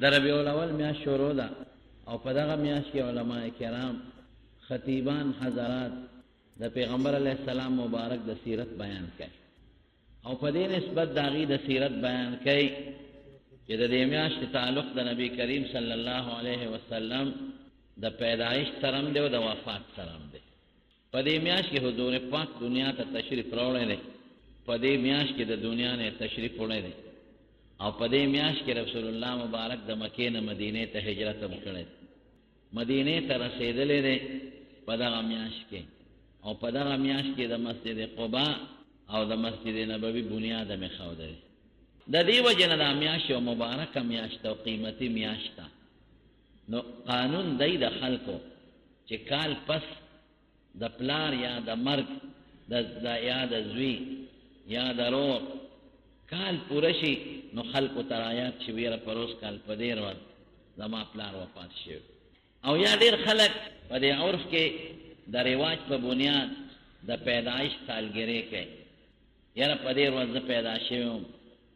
د ربیع الاول میاشت شروع ده او په دغه میاشت کې علما کرام، خطیبان حضرات د پیغمبر علیه السلام مبارک د سیرت بیان کوي او په دې نسبت د هغوی د سیرت بیان کوي چې د دې میاشتې تعلق د نبی کریم صلی الله علیه وسلم د پیدایش سره هم دی او د وفات سره هم دی. په دې میاشت کې حضور پاک دنیا ته تشریف راوړی دی، په دې میاشت کې د دنیا نه تشریف وړی دی او په دې میاشت کې رسول الله مبارک د مکې نه مدینې ته هجرت هم کړی دی. مدینې ته رسېدلی دی په دغه میاشت کې او په دغه میاشت کې د مسجد قباء او د مسجد نبوي بنیاد هم ایښودی دی. د دې وجې نه دا میاشت یو مبارکه میاشت او قیمتي میاشت ده. نو قانون دی د خلکو چې کال پس د پلار یا د مرګ د یا د زوی یا د رور کال پوره شي نو خلکو ته رایاد شي ویره پروس کال په دې ورځ زما پلار وفات شوی. او یا ډیر خلک په دې عرف کې د رواج په بنیاد د پیدایش سالګرې کوي، یاره په دې ورځ زه پیدا شوی وم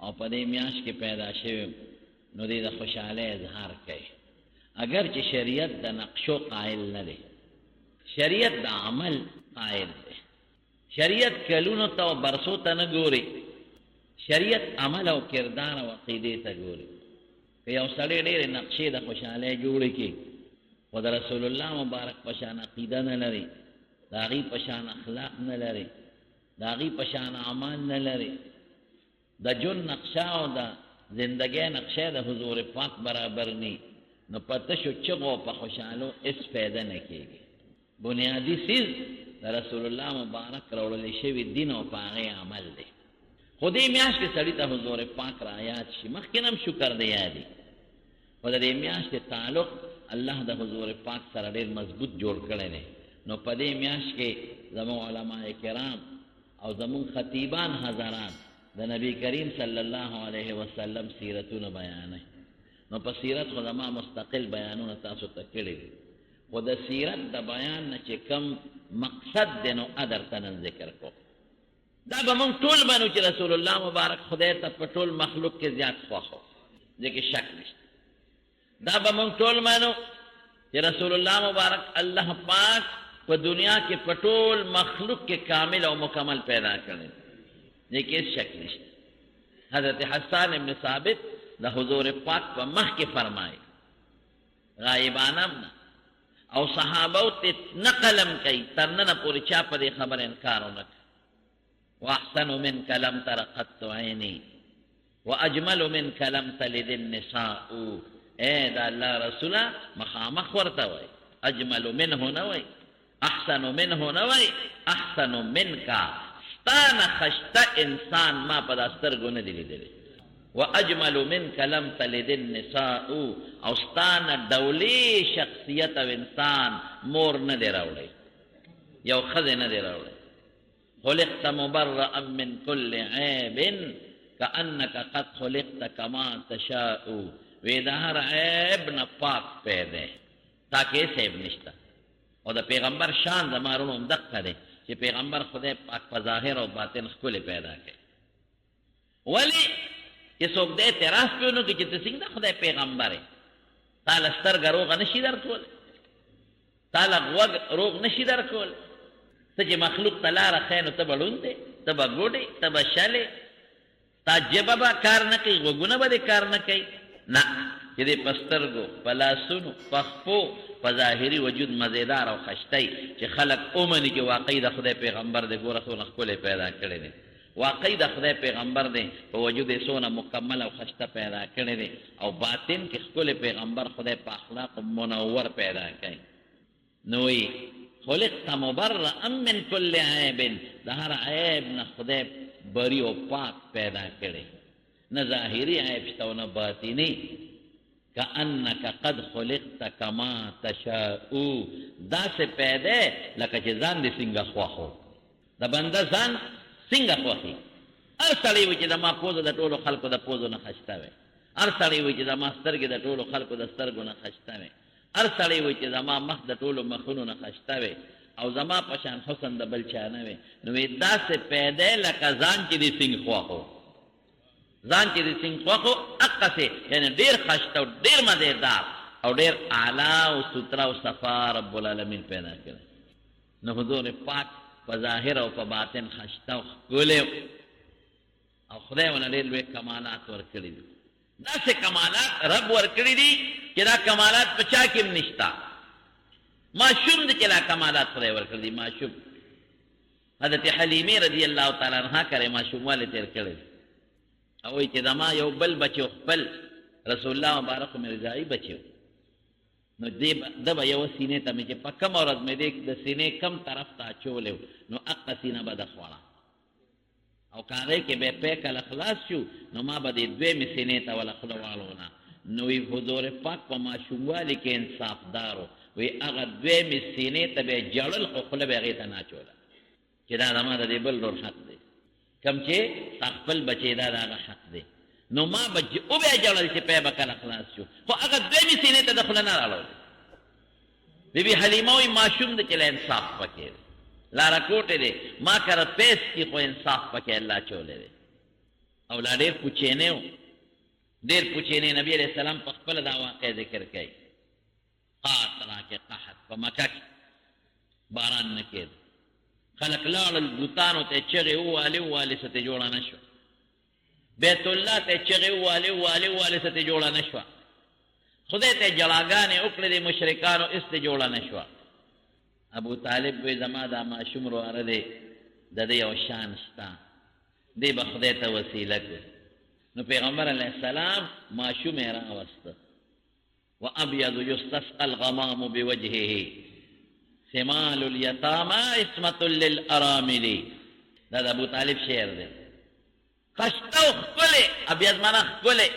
او په دې میاشت کې پیدا شوی وم، نو دې د خوشحالۍ اظهار کوي. اګر چې شریعت د نقشو قایل نه دی، شریعت د عمل قایل دی. شریعت کلونو ته او برسو ته نه ګوري، شریعت عمل او کردار او عقیدې ته ګوري. که یو سړی ډېرې نقشې د خوشحالۍ جوړې کړي خو د رسول الله مبارک په شان عقیده نه لري، د هغوی په شان اخلاق نه لري، د هغوی په شان اعمال نه لري، د ژوند نقشه او د زندګۍ نقشه د حضور پاک برابر نی، نو په تشو چغو او په خوشحالو هېڅ فایده نه کېږي. بنیادي څیز د رسول الله مبارک راوړل شوي دین او په هغې عمل دی. خو دې میاشت کې سړي ته حضور پاک رایاد شي، مخکې نه هم شکر دی یادي، خو د دې میاشتې تعلق الله د حضور پاک سره ډېر مضبوط جوړ کړی دی. نو په دې میاشت کې زموږ علما کرام او زموږ خطیبان حضرات د نبی کریم صلی الله علیه وسلم سیرتونه بیانوي. نو په سیرت خو زما مستقل بیانونه تاسو ته کړي دي، خو د سیرت د بیان نه چې کوم مقصد دی نو درته نن ذکر کوم. دا به موږ ټول منو چې رسول الله مبارک خدای ته په ټول مخلوق کې زیات خوښ و، دې کې شک نشته. دا به موږ ټول منو چې رسول الله مبارک الله پاک په دنیا کې په ټول مخلوق کې کامل او مکمل پیدا کړی، دې کې هېڅ شک نشته. حضرت حسان ابن ثابت د حضور پاک په مخ کې فرمایي، غایبانه هم نه، او صحابه ته نقل هم کوي، تر ننه پورې چا په دې خبره انکار ونه کړ. واحسن منک لم تر قط عیني واجمل منک لم تلد النساء. اے دا الله رسوله مخامخ ورته وای، اجمل منه نه وای، احسن منه نه وای، احسن منک، ستا نه خشته انسان ما په دا سترګو نه دی لیدلی. واجمل منک لم تلد النساء، او ستا نه ډولې شخصیت او انسان مور نه دی راوړی، یو ښځې نه دی راوړی. خلقت مبرأ من كل عیب کأنک قد خلقت کما تشاء. وی د هر عیب نه پاک پیدا، تا کې هېڅ عیب نشته. او د پیغمبر شان زما وروڼو همدقه دی چې پیغمبر خدای پاک په ظاهر او باطن ښکلی پیدا کړي. ولې چې څوک د اعتراض پرې ونه کړي چې ته څنګه د خدای پیغمبر یې، تا له سترګه روغه نه شي درکولی، تا له غوږ روغ نه شي درکولی، ته چې مخلوق ته لاره ښیې نو ته به ړوند یې، ته به ګوډې، ته به شلې، ستا ژبه به کار نه کوي، غوږونه به دې کار نه کوي. نه، چې دې په سترګو، په لاسونو، په خپو، په ظاهري وجود مزېدار او خشته یې چې خلک ومني چې واقعي د خدای پیغمبر دی، ګوره څونه ښکلی پیدا کړی دی، واقعي د خدای پیغمبر دی، په وجود یې څونه مکمل او خشته پیدا کړی دی او باطن کې ښکلی پیغمبر خدای په اخلاقو منور پیدا کړی. نو وایي، خلقت مبرأ من کل عیب، د هر عیب نه خدای بري او پاک پیدا کړی، نه ظاهري عیب شته او نه باطني. کأنک قد خلقت کما تشاء، داسې پیدا لکه چې ځان دې څنګه خوښ و. د بنده ځان څنګه خوښي؟ هر سړی وي چې زما پوزه د ټولو خلکو د پوزو نه خشته وي، هر سړی وي چې زما سترګې د ټولو خلکو د سترګو نه خشته وي، هر سړی وي چې زما مخ د ټولو مخونو نه خشته وي او زما په شان حسن د بل چا نه وي. نو وي داسې پیدا لکه ځان چې دې څنګه خوښ و، ځان چې دې څنګه خوښ و. اقسې یعنی ډېر خشته او ډېر مزېدار او ډېر اعلی او سوتره او صفا رب العالمین پیدا کړی. نو حضور پاک په ظاهر او په باطن خشته او ښکلی او خدای وله ډېر لوی کمالات ورکړي دي. داسې کمالات رب ورکړي دي چې دا کمالات په چا کې هم نشته. ماشوم دی چې دا کمالات خدای ورکړي دي. ماشوم حضرت حلیمې رضی الله تعالی عنها کره ماشوموالی تېر کړی دی او وایي چې زما یو بل بچی خپل رسول الله مبارک مې رضاعي بچی و، نو دې به ده به یوه سینې ته مې چې په کومه ورځ مې دې د سینې کوم طرف ته اچولی و نو هقه سینه به ده خوړه او که هغې کې به پی کله خلاص شو نو ما به دې دویمې سینې ته وله خوله واړوله. نو وی حضور پاک په ماشوموالي کې انصافدار و، وی هغه دویمې سینې ته به یې ژړل خو خوله به یې هغې ته نه اچوله چې دا زما د دې بل ورور حق دی، کوم چې ستا خپل بچی دا د هغه حق دی. نو ما به وبه ژړل چې پی به کله خلاص شو خو هغه دویمې سینې ته د خوله نه راړوله. بی بی حلیمه وایي ماشوم دی چې له انصاف پکې دی، لاره کوټې دی، ما کره پیس کی خو انصاف پکې الله اچولی دی. او لا ډېر کوچینی و، ډېر کوچینی. نبی علیه السلام په خپله دا واقع ذکر کوي. قحط راکې قحط په مکه کې باران نه کېده، خلک لاړل بوتانو ته یې چغې ووهلې ووهلې څه ترې جوړه نه شوه. بیت الله ته چغې ووهلې ووهلې ووهلې څه ترې جوړه نه شوه. خدای ته جړاګانې وکړې دې مشرکانو هېڅ ترې جوړه نه شوه. ابو طالب وی زما دا ماشوم وراره دی، د ده یو شان شته، دی به خدای ته وسیله کړي. نو پیغمبر علیه السلام ماشوم یې راوسته. وابیض یستسقی الغمام بوجهه ثمال الیتامی عصمة للارامل. دا د ابو طالب شعر دی. خشته او ښکلی، ابیض معنا ښکلی،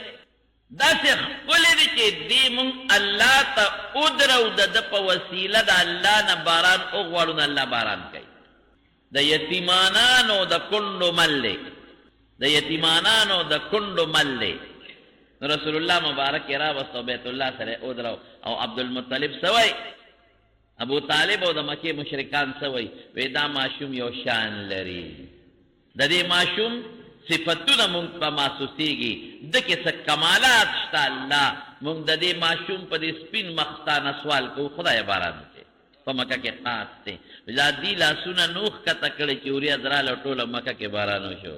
داسې ښکلی دی چې دی مونږ الله ته ودرو، د ده په وسیله د الله نه باران وغواړو نو الله باران کوي. د یتیمانانو د کونډو مل دی، د یتیمانانو د کونډو مل دی. نو رسول الله مبارک یې راوست او بیت الله سره یې ودرو او عبدالمطلب څه وایي؟ ابو طالب او د مکې مشرکان څه وایي؟ وایي دا ماشوم یو شان لري، د دې ماشوم صفتونه مونږ ته محسوسېږي، ده کې څه کمالات شته، الله مونږ د دې ماشوم په دې سپین مخ ستا نه سوال کوو، خدایه باران وکړې. په مکه کې قحط دی، لا دي لاسونه نو ښکته کړي چې وریځ راله او ټوله مکه کې باران وشو.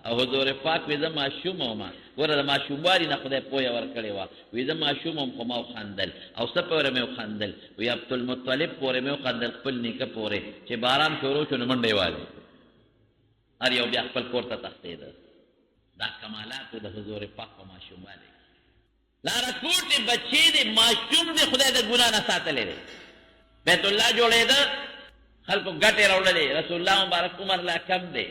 او حضور پاک وی زه ماشوم وم، ګوره د ماشوموالي نه خدای پوهه ورکړې وه، وی زه ماشوم وم خو ما وخندل. او څه پورې مې وخندل؟ وی عبدالمطلب پورې مې وخندل، خپل نیکه پورې. چې باران شروع شو نو منډې والې، هر یو بیا خپل کور ته تښتېده. دا کمالات وو د حضور پاک په ماشوموالي کې. لاره کوټې بچی دی، ماشوم دی، خدای د ګناه نه ساتلی دی. بیت الله جوړېده، خلکو ګټې راوړلې، رسول الله مبارک عمر لا کم دی،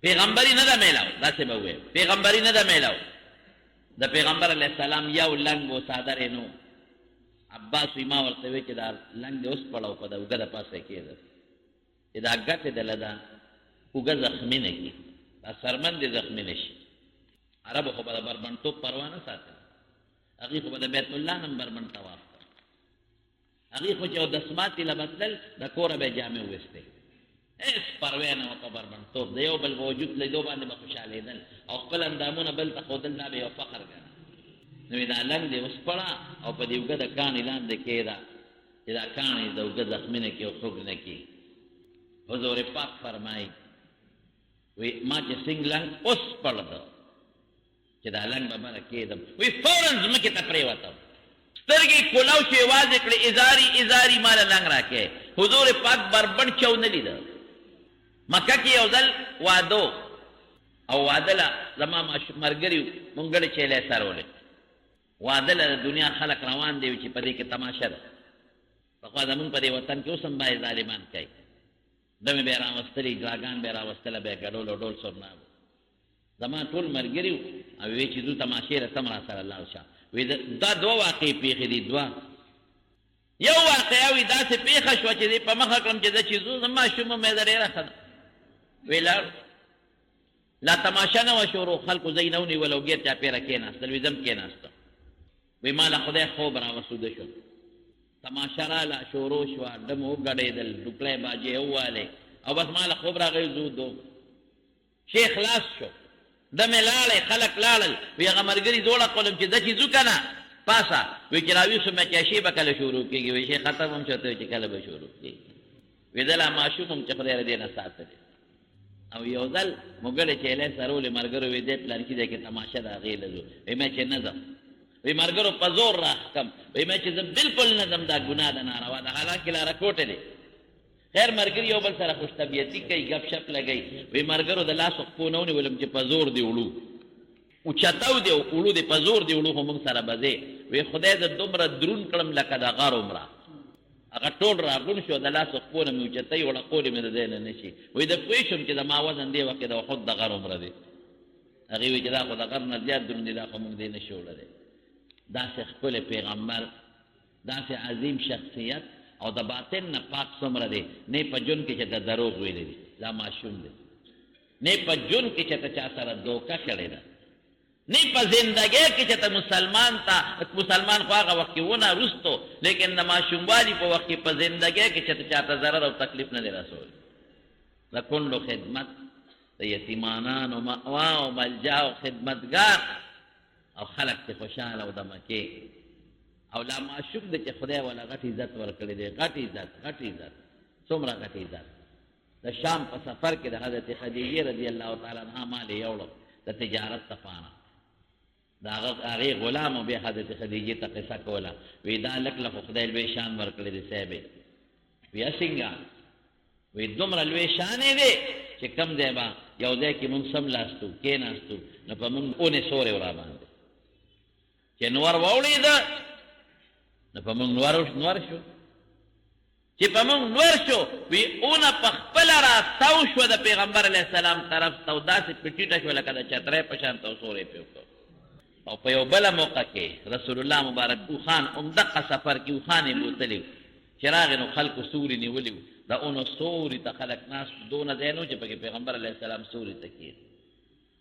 پیغمبري نه ده میلاو، داسې به ووایم، پیغمبري نه ده میلاو. د پیغمبر علیه السلام یو لنګ و، څادر یې نه و. عباس وایي ما ورته وویل چې دا لنګ دې وسپړه او په د اوږه د پاسه یې کېږده چې دا ګټې دله دا اوږه زخمي نه کړي، دا څرمن دې زخمي نه شي. عربو خو به د بربنډتوب پروا نه ساتله، هغوی خو به د بیت الله نه هم بربنډ طواف کاوه. هغوی خو چې اودسماتي له به تلل د کوره به یې جامې وویستې، هېڅ پروا یې نه وه په بربنډتوب، د یو بل په وجود لیدو باندې به خوشحالېدل او خپل اندامونه بل ته ښودل دا به یې یو فخر ګڼه. نو یې دا لنګ دې وسپړه او په دې اوږه د کاڼي لاندې کېږده چې دا کاڼی د اوږه زخمي نه کړي او خوږ نه کړي. حضور پاک فرمایي وی ما چې څنګ لنګ وسپړ ده چې دا لنګ به بره کېدم، وی فورا ځمکې ته پرېوتم، سترګې کولاو شوې وازې کړې، ازاري ازاري ماله لنګ راکې. حضور پاک بربنډ چو نه لیده. مکه کې یو ځل واده او واده له زما ملګري مونږ ګړې چیلې سرولې، واده له د دنیا خلک روان دي چې په دې کې تماشه ده. پخوا زمونږ په دې وطن کې اوس هم بعضې ظالمان کوي، ډمې به یې راوستلې، اجراګان به یې راوستله، به یې ګډول او ډول سرنا وو. زما ټول ملګري وو او وی چې ځو تماشې له تم راسره لاړ شه. وی دا دوه واقعې پېښې دي، دوه. یو واقعه وی داسې پېښه شوه چې دې په مخه کړم چې زه چې ځو زه ماشوم وم، زه ډېره ښه ده. وی لاړ، لا تماشه نه وه شروع، خلکو ځایونه ونیول او ګیر چاپېره کېناستل. وی زه هم کېناستم. وی ما له خدای خوب راوست، وده شوم. تماشه راله، شروع شوه، ډم وګډېدل، ډوکړی باجې ووهلې او بس ما له خوب راغی، زه وده شی خلاص شو. د مې لاړې، خلک لاړل، وی هغه ملګري زوړه کولم چې ځه چې ځو که نه پاسه، وی چې راویښ شوم چې شی به کله شروع کېږي، وی شی ختم هم شو، ته چې کله به شروع کېږي، وی زه لا ماشوم وم چې خدای له دې نه ساتلی. او یو ځل موږ چې له سره ولې ملګرو وی دی پلانکي ځای کې تماشه ده هغې له ځو، وی ما چې نه ځم، وی ملګرو په زور راښکم، وی ما چې زه بالکل نه ځم، دا ګناه ده، ناروا ده، حالانکې لاره کوټه دی. خیر ملګري یو بل سره خوش طبیعتي کوي، ګپ شپ لګوي، وی ملګرو د لاسو خپو نه ونیولم چې په زور دې وړو، اوچتاو دې وړو دې، په زور دې وړو، خو موږ سره به ځې. وی خدای زه دومره درون کړم لکه د غر عمره، هغه ټول راغون شو، د لاسو خپو نه مې اوچتوي، وړقولې مې د ځای نه نه شي. وی د پوه شوم چې زما وزن دې وخت کې د احد د غر عمره دی. هغې وی چې دا خو د غر نه زیات درون دی، دا خو موږ دې نه شو وړلی. داسې ښکلی پیغمبر، داسې عظیم شخصیت او د باطن نه پاک څومره دی، نه په ژوند کې چې ته دروغ ویلی دي، دا ماشوم دی، نه په ژوند کې چې ته چا سره دوکه کړې ده، نه په زندګۍ کې چې ته مسلمان ته، مسلمان خو هغه وخت کې ونه وروستو، لیکن د ماشوموالي په وخت کې په زندګۍ کې چې ته چا ته ضرر او تکلیف نه دی رسولی. د کونډو خدمت، د یتیمانانو مأوا او ملجا او خدمتګار، او خلک ته خوشحاله او د مکې او لا ماشوم دی چې خدای ولا غټ عزت ورکړی دی، غټ عزت، غټ عزت، څومره غټ عزت. د شام په سفر کې د حضرت خدیجې رضی الله تعالی عنها مال یې یوړو د تجارت لپاره. د هغې غلام بیا حضرت خدیجې ته قصه کوله، وی دا هلک له خو خدای لوی شان ورکړی دی صاحب. وی څنګه؟ وی دومره لوی شان یې دی چې کوم ځای به یو ځای کې مونږ سملاستو کېناستو نو په مونږ اونې سورې وراباندې چې نور ووړېده نو په مونږ نور شو، چې په مونږ نور شو، وی اونه په خپله را تاو شوه د پیغمبر علیه السلام طرف ته، او داسې په ټیټه شوه لکه د چترۍ په شان ته سورې پرې وکړو. او په یو بله موقع کې رسول الله مبارک اوښان همدغه سفر کې اوښان یې بوتلي وو، چې راغی نو خلکو سوري نیولي وو، د اونو سوري ته خلک ناست وو، دونه ځای نه و چې پکې پیغمبر علیه السلام سوري ته کښېني.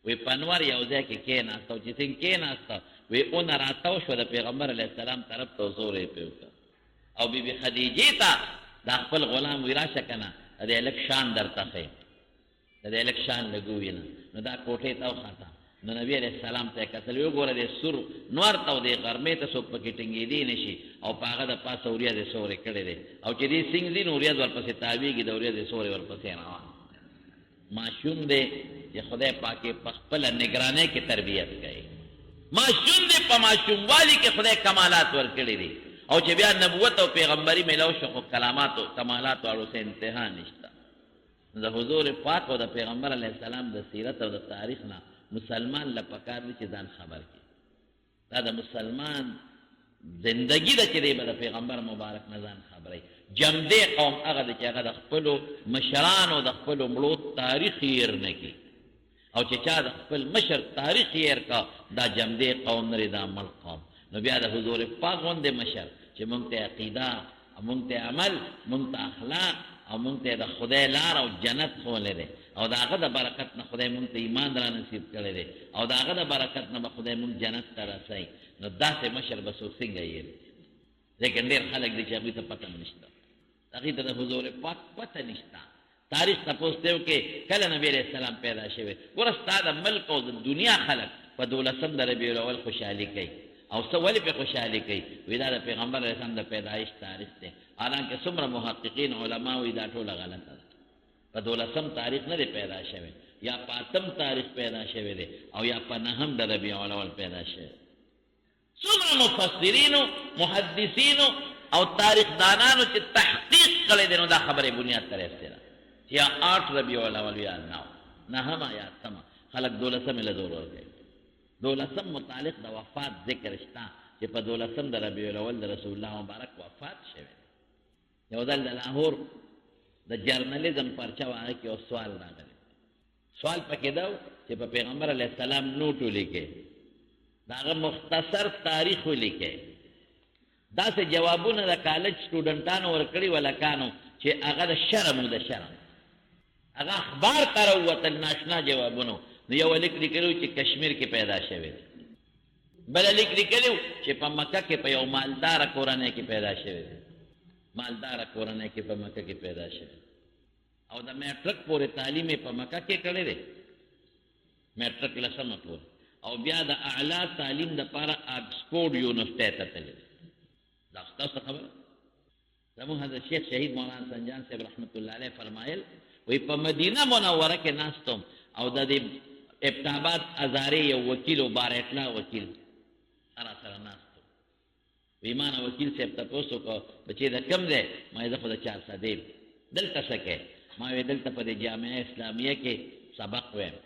وی په نور یو ځای کې کېناسته، او چې څنګه کېناسته وی اونه راتاو شوه د پیغمبر علیه السلام طرف ته، سوری یې پرې وکړ. او بي بي خدیجې ته دا خپل غلام وی راشه که نه د دې هلک شان درته ښیم، د دې هلک شان لږ ووینه. نو دا کوټې ته وخته، نو نبي علیه السلام ته یې کتل، وی وګوره دې سور نور ته او دې غرمې ته څوک پکې ټینګېدی نه شي، او په هغه د پاسه وریځې سورې کړې دی، او چې دې څنګ ځي نو وریځ ورپسې تاویږي، د وریځې سورې ورپسې روان. ماشوم دی چې خدای پاک یې په خپله نګرانۍ کې تربیت کوي، ماشوم دی، په ماشوموالي کې خدای کمالات ورکړي دي، او چې بیا نبوت او پیغمبري میلاو شو خو کلاماتو کمالاتو اړو څه انتها نشته. د حضور پاک او د پیغمبر علیه السلام د سیرت او د تاریخ نه مسلمان له پکار دي چې ځان خبر کړي. دا د مسلمان زندگی ده چې دی به د پیغمبر مبارک نه ځان خبروي. جمدې قوم هغه دی چې هغه د خپلو مشرانو د خپلو مړو تاریخ هېر نه کړي، او چې چا د خپل مشر تاریخ هېر کړ دا جمدې قوم نه دی، دا مړ قوم. نو بیا د حضور پاک غوندې مشر چې مونږ ته عقیده، مونږ ته عمل، مونږ ته اخلاق او مونږ ته د خدای لار او جنت ښوولی دی، او د هغه د برکت نه خدای مونږ ته ایمان را نصیب کړی دی، او د هغه د برکت نه به خدای مونږ جنت ته رسوي، نو داسې مشر به څوک څنګه هېر کړي؟ لیکن ډېر خلک دي چې هغوی ته پته نشته، هغوی ته د حضور پاک پته نشته. تاریخ تپوس دی وکړي کله نبی علیه السلام پیدا شوی. ګوره ستا د ملک او د دنیا خلک په دولسم د ربیع الاول خوشحالي کوي، او څه ولې پرې خوشحالي کوي؟ وایي دا د پیغمبر علیه السلام د پیدایش تاریخ دی. حالانکه څومره محققین علما وایي دا ټوله غلطه ده، په دولسم تاریخ نه دی پیدا شوی، یا په اتم تاریخ پیدا شوی دی، او یا په نهم د ربیع الاول پیدا شوی. څومره مفسرینو، محدثینو او تاریخ دانانو چې تحقیق کړی دی، نو دا خبره بنیاد ته رسېده ده چې یا 8 ربیع الاول یا 9، نهمه یا اتمه. خلک دولسمې له زور ورکوي. دولسم متعلق د وفات ذکر شته چې په دولسم د ربیع الاول د رسول الله مبارک وفات شوی دی. یو ځل د لاهور د جرنلیزم پرچه وه، هغه کې یو سوال راغلی. سوال پکې دا و چې په پیغمبر علیه السلام نوټ ولیکئ، د هغه مختصر تاریخ ولیکئ. داسې جوابونه د کالج سټوډنټانو ورکړي ولکانو چې هغه د شرم و، د شرم هغه اخبار ته راووتل ناشنا جوابونو. نو یو لیک لیکلی و چې کشمیر کې پیدا شوی دی، بل لیک لیکلی و چې په مکه کې په یو مالداره کورنۍ کې پیدا شوی دی، مالداره کورنۍ کې په مکه کې پیدا شوی، او د میټرک پورې تعلیم یې په مکه کې کړی دی. میټرک لسمه پورې، او بیا د اعلی تعلیم دپاره آکسفورډ یونیورسټۍ ته تللی دی. دا ستاسو خبره. زموږ حضرت شیخ شهید مولانا سنجان صاحب رحمت الله علیه فرمایل، وایي په مدینه منوره کې ناست وم او د دې ابتاباد ازارې یو وکیل و، بارټلا وکیل راسره ناست و. وایي ما نه وکیل صاحب تپوس وکړ، بچې د کوم ځای؟ ما ویل زه خو د چارسدې یم. دلته څه کوې؟ ما ویل دلته په دې جامعه اسلامیه کې سبق وایم.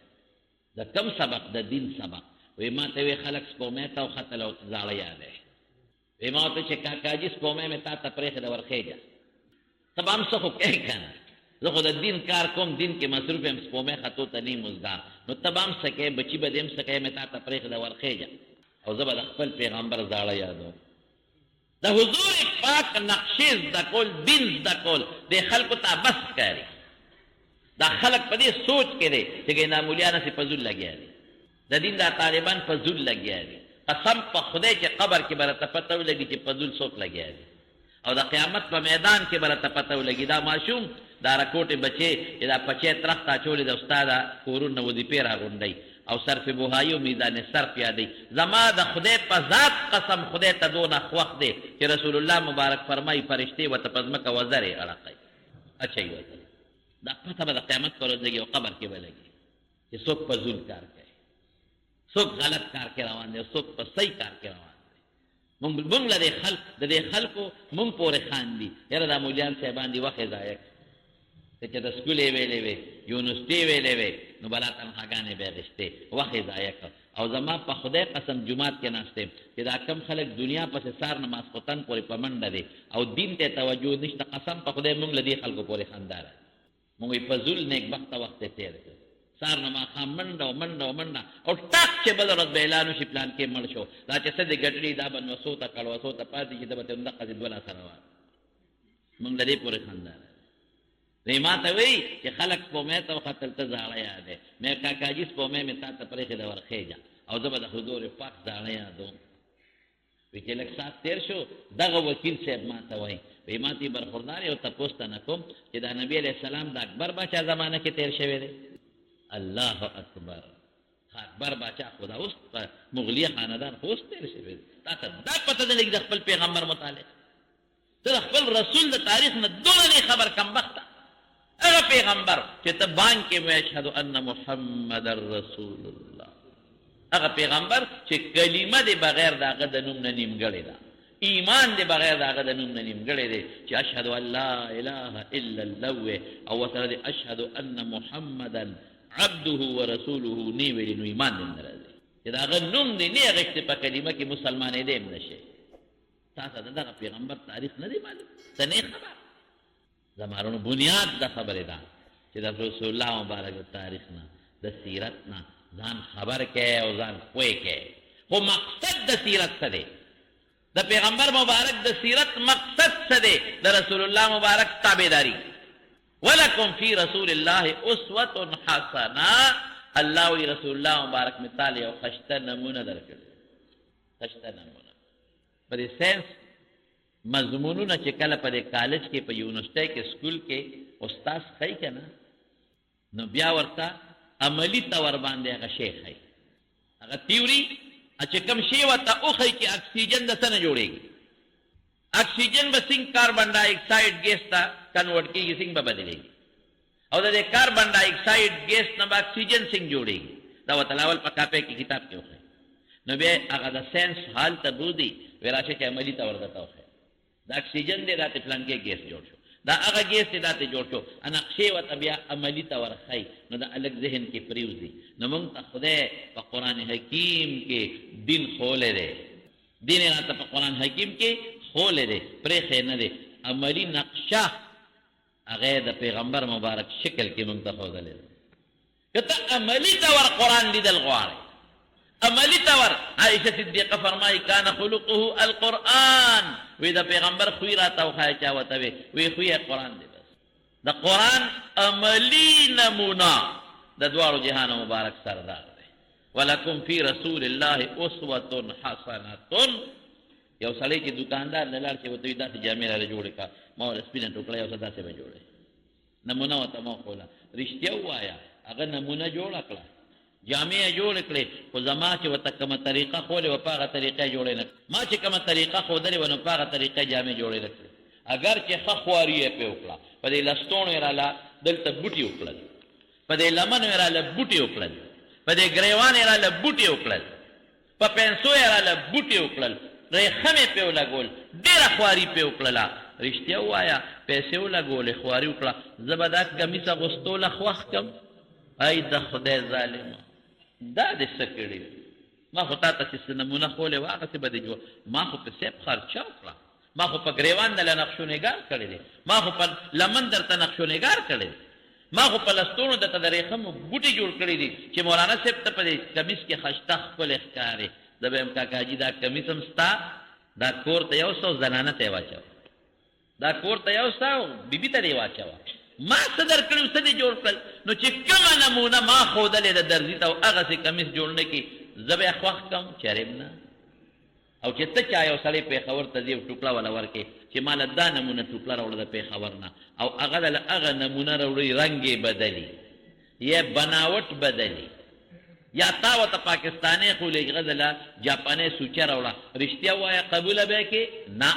د کوم سبق؟ د دین سبق. وایي ما ته ویې خلک سپومې ته وختل او زاړه یادوي. وایي ما ورته چې کاکاجي سپومې مې تا ته پرېښې ده، ورخېږه، ته به هم څه خو کوې که نه؟ زه خو د دین کار کوم، دین کې مصروف یم، سپومې ختو ته نه یم وزګار، نو ته به هم څه کوې، بچي به دې هم څه کوې، مې تا ته پرېښې ده، ورخېږه، او زه به د خپل پیغمبر زاړه یادوم. د حضور پاک نقشې زده کول، دین زده کول دې خلکو ته بس ښکاري. دا خلک په دې سوچ کې دی چې ګنې دا مولیان هسې په زول لګیا دي، د دین دا طالبان په زول لګیا دي. قسم په خدای چې قبر کې به راته پته ولګي چې په زول څوک لګیا دي، او د قیامت په میدان کې به راته پته ولګي. دا ماشوم دا رکوټې بچې چې دا پچې ترخت اچولې د استاده کورونه وظیفې راغونډوي او صرف بوهایي او میزان صرف یادوي، زما د خدای په ذات قسم خدای ته دونه خوښ دی چې رسول الله مبارک فرمایي فرشتې ورته په ځمکه وزرې اړقوي اچوي وزرې. دا پته به د قیامت پر ورځ لګي او قبر کې به لګي چې څوک په زول کار کوي، څوک غلط کار کې روان دی او څوک په صحیح کار کې روان دی. مونږ له دې خلق د دې خلکو مونږ پورې خاندي، یاره دا مولیان صاحبان دي وخت یې ضایع کړ، که چې د سکول یې ویلې وې، یونیورسټي یې ویلې وې، نو بلا تنخواګانې به یې اخیستې، وخت یې ضایع کړ. او زما په خدای قسم جومات کې ناست یم چې دا کم خلک دنیا پسې سار نه ماسخوتن پورې په منډه دی او دین ته توجه نشته، قسم په خدای مونږ له دې خلکو پورې خندا راځي. مونږ یې فضول نیکبخته وخت یې تېر کړ، سار نه ماښام منډه او منډه او منډه، او ټاک چې بله ورځ به اعلان وشي پلان کې مړ شو، دا چې څه دې ګټلي دا به نوسو ته کړوسو ته پاتې شي، ته به ترې همدقسې دوه لاسه روان. مونږ له دې پورې خندا راځي. وی ما ته وی چې خلک سپومې ته وختل ته زاړه یادې، مې کاکاجي سپومې مې تا ته پرېښې ده، ورخېږه، او زه به د حضور پاک زاړه یادوم. وی چې لږ ساعت تېر شو دغه وکیل صاحب ما ته وایي، وی ما ته برخوردار یو تپوس ته نه کوم چې دا نبی علیه السلام د اکبر باچا زمانه کې تېر شوی دی. الله اکبر، اکبر باچا خو دا اوس په مغلیه خاندان خو اوس تېر شوی دی، تا ته دا پته نه لګي د خپل پیغمبر متعلق، ته د خپل رسول د تاریخ نه دومره نه خبر کمبخته. هغه پیغمبر چې ته بانک کې وایې اشهد ان محمد رسول الله، هغه پیغمبر چې کلمه دې بغیر د هغه د نوم نه نیمګړې ده، ایمان دې بغیر د هغه د نوم نه نیمګړی دی، چې اشهد ان لا اله الا الله ووایې او ورسره دې اشهد ان محمدا عبده ورسوله نه ویلي، نو ایمان دې نه راځي. چې د هغه نوم دې نه اخیستی په کلمه کې مسلمانېدی هم نه شې. تا ته د دغه پیغمبر تاریخ نه دی معلوم، ته نه خبر. زما وروڼو بنیاد د خبرې دا چې د رسول الله مبارک د تاریخ نه د سیرت نه ځان خبر کړئ او ځان پوه کړئ. خو مقصد د سیرت څه دی؟ د پیغمبر مبارک د سیرت مقصد څه دی؟ د رسول الله مبارک تابعداري. ولکم فی رسول الله اسوة حسنه، الله وایي رسول الله مبارک مې تاله یو ښایسته نمونه درکړې، ښایسته نمونه. په دې ساينس مضمونونه چې کله په دې کالج کې په یونیورسټۍ کې سکول کې استاد ښیي که نه، نو بیا ورته عملي طور باندې هغه شی ښیي، هغه تیوري چې کوم شی ورته وښیي چې اکسیجن د څه نه جوړېږي، اکسیجن به څنګه کاربن ډای اکساید ګیس ته کنورټ کېږي، څنګه به بدلېږي، او د دې کاربن ډای اکساید ګیس نه به اکسیجن څنګه جوړېږي، دا ورته لاول په کاپۍ کې کتاب کې وښیي. نو بیا هغه د ساينس حال ته بوځي، وایي راشه چې عملي ته ورته وښیم، دا اکسیجن دی، دا ترې پلانکی ګیس جوړ شو، دا هغه ګیس دی، دا ترې جوړ شو، نقشې ورته بیا عملي ته ورښیي، نو د هلک ذهن کې پرېوځي. نو موږ ته خدای په قرآن حکیم کې دین ښوولی دی، دین یې راته په قرآن حکیم کې ښوولی دی، پرېښی نه دی. عملي نقشه هغه یې د پیغمبر مبارک شکل کې موږ ته ښودلې ده. که ته عملي طور قرآن لیدل غواړې، عملي طور، عائشه صدیقه فرمایي کان خلقه القرآن، وی د پیغمبر خوی راته وښایه، چا ورته وی، وی خوی یې قرآن دی. بس د قرآن عملي نمونه د دواړو جهانو مبارک سردار دی. ولکم فی رسول الله اسوة حسنة. یو سړی چې دکاندار له لاړ شي ورته وایي داسې جامې راله جوړې کړه، ما ورله سپینه ټوکړه یو څه داسې به جوړې، نمونه ورته ما وښوله، رښتیا ووایه هغه نمونه جوړه کړه. جامې یې جوړې کړې، خو زما چې ورته کومه طریقه ښولې وه، په هغه طریقه یې جوړې نه کړې. ما چې کومه طریقه ښودلې وه، نو په هغه طریقه یې جامې جوړې نه کړې. اګر چې ښه خواري یې پرې وکړه، په دې لستوڼو یې راله دلته بوټي وکړل، په دې لمنو یې راله بوټي وکړل، په دې ګرېوان یې راله بوټي وکړل، په پنسو یې راله بوټي وکړل، رېښم یې پرې ولګول، ډېره خواري پرې وکړله. رښتیا ووایه، پیسې ولګولې، خواري وکړه، زه به دا کمیس اغوستو له خوښ کړم؟ ای د خدای ظالمه، دا دې څه کړي دي؟ ما خو تاته چې څه نمونه ښولې وه، هغسې به دې جوړ. ما خو پرې صیب خرچه وکړه، ما خو په ګرېوان دله نقش و نګار کړی دی، ما خو په لمن درته نقش و نګار کړی دی، ما خو په لستوڼو درته د رېښمو بوټي جوړ کړي دي چې مولانا صاحب ته په دې کمیس کې خشته ښکلی ښکارې. زه به وایم کاکاجي دا کمیس هم ستا، دا کور ته یوسه او زنانه ته یې واچوه، دا کور ته یوسه او بیبي ته دې واچوه. ما څه درکړي او څه دې جوړ کړل؟ نو چې کومه نمونه ما ښودلې ده درزي ته او هغسې کمیس جوړ نه کړي، زه به یې خوښ کړم؟ چېرې هم نه. او چې ته چا یو سړی پېښور ته ځې او ټوکړه وله ورکې چې ماله دا نمونه ټوکړه راوړه د پېښور نه او هغه دله هغه نمونه راوړي رنګ یې بدلي یا بناوټ بدلي یا تا ورته پاکستانی ښولې هغه دله جاپانی سوچه راوړه، رښتیا ووایه قبوله به یې کړې؟ نه.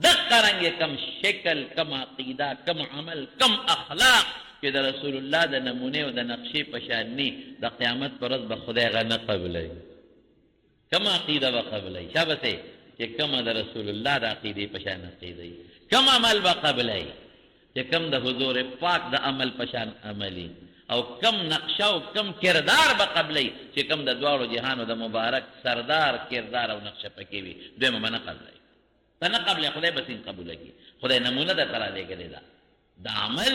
دقه رنګ کم شکل، کم عقیده، کم عمل، کم اخلاق چې د رسول الله د نمونې او د نقشې په شان نی، د قیامت پر ورځ به خدای هغه نه قبلوي. کومه عقیده به قبلوي؟ شابه سې چې کومه د رسول الله د عقیدې په شان عقیده وي. کوم عمل به قبلوي؟ چې کوم د حضور پاک د عمل په شان عملي. او کوم نقشه او کوم کردار به قبلوي؟ چې کوم د دواړو جهانو د مبارک سردار کردار او نقشه پکې وي، دویمه به نه قبلوي. ته نه قبلوې، خدای به څنګه قبوله کړي؟ خدای نمونه درته رالېږلې ده. دا عمل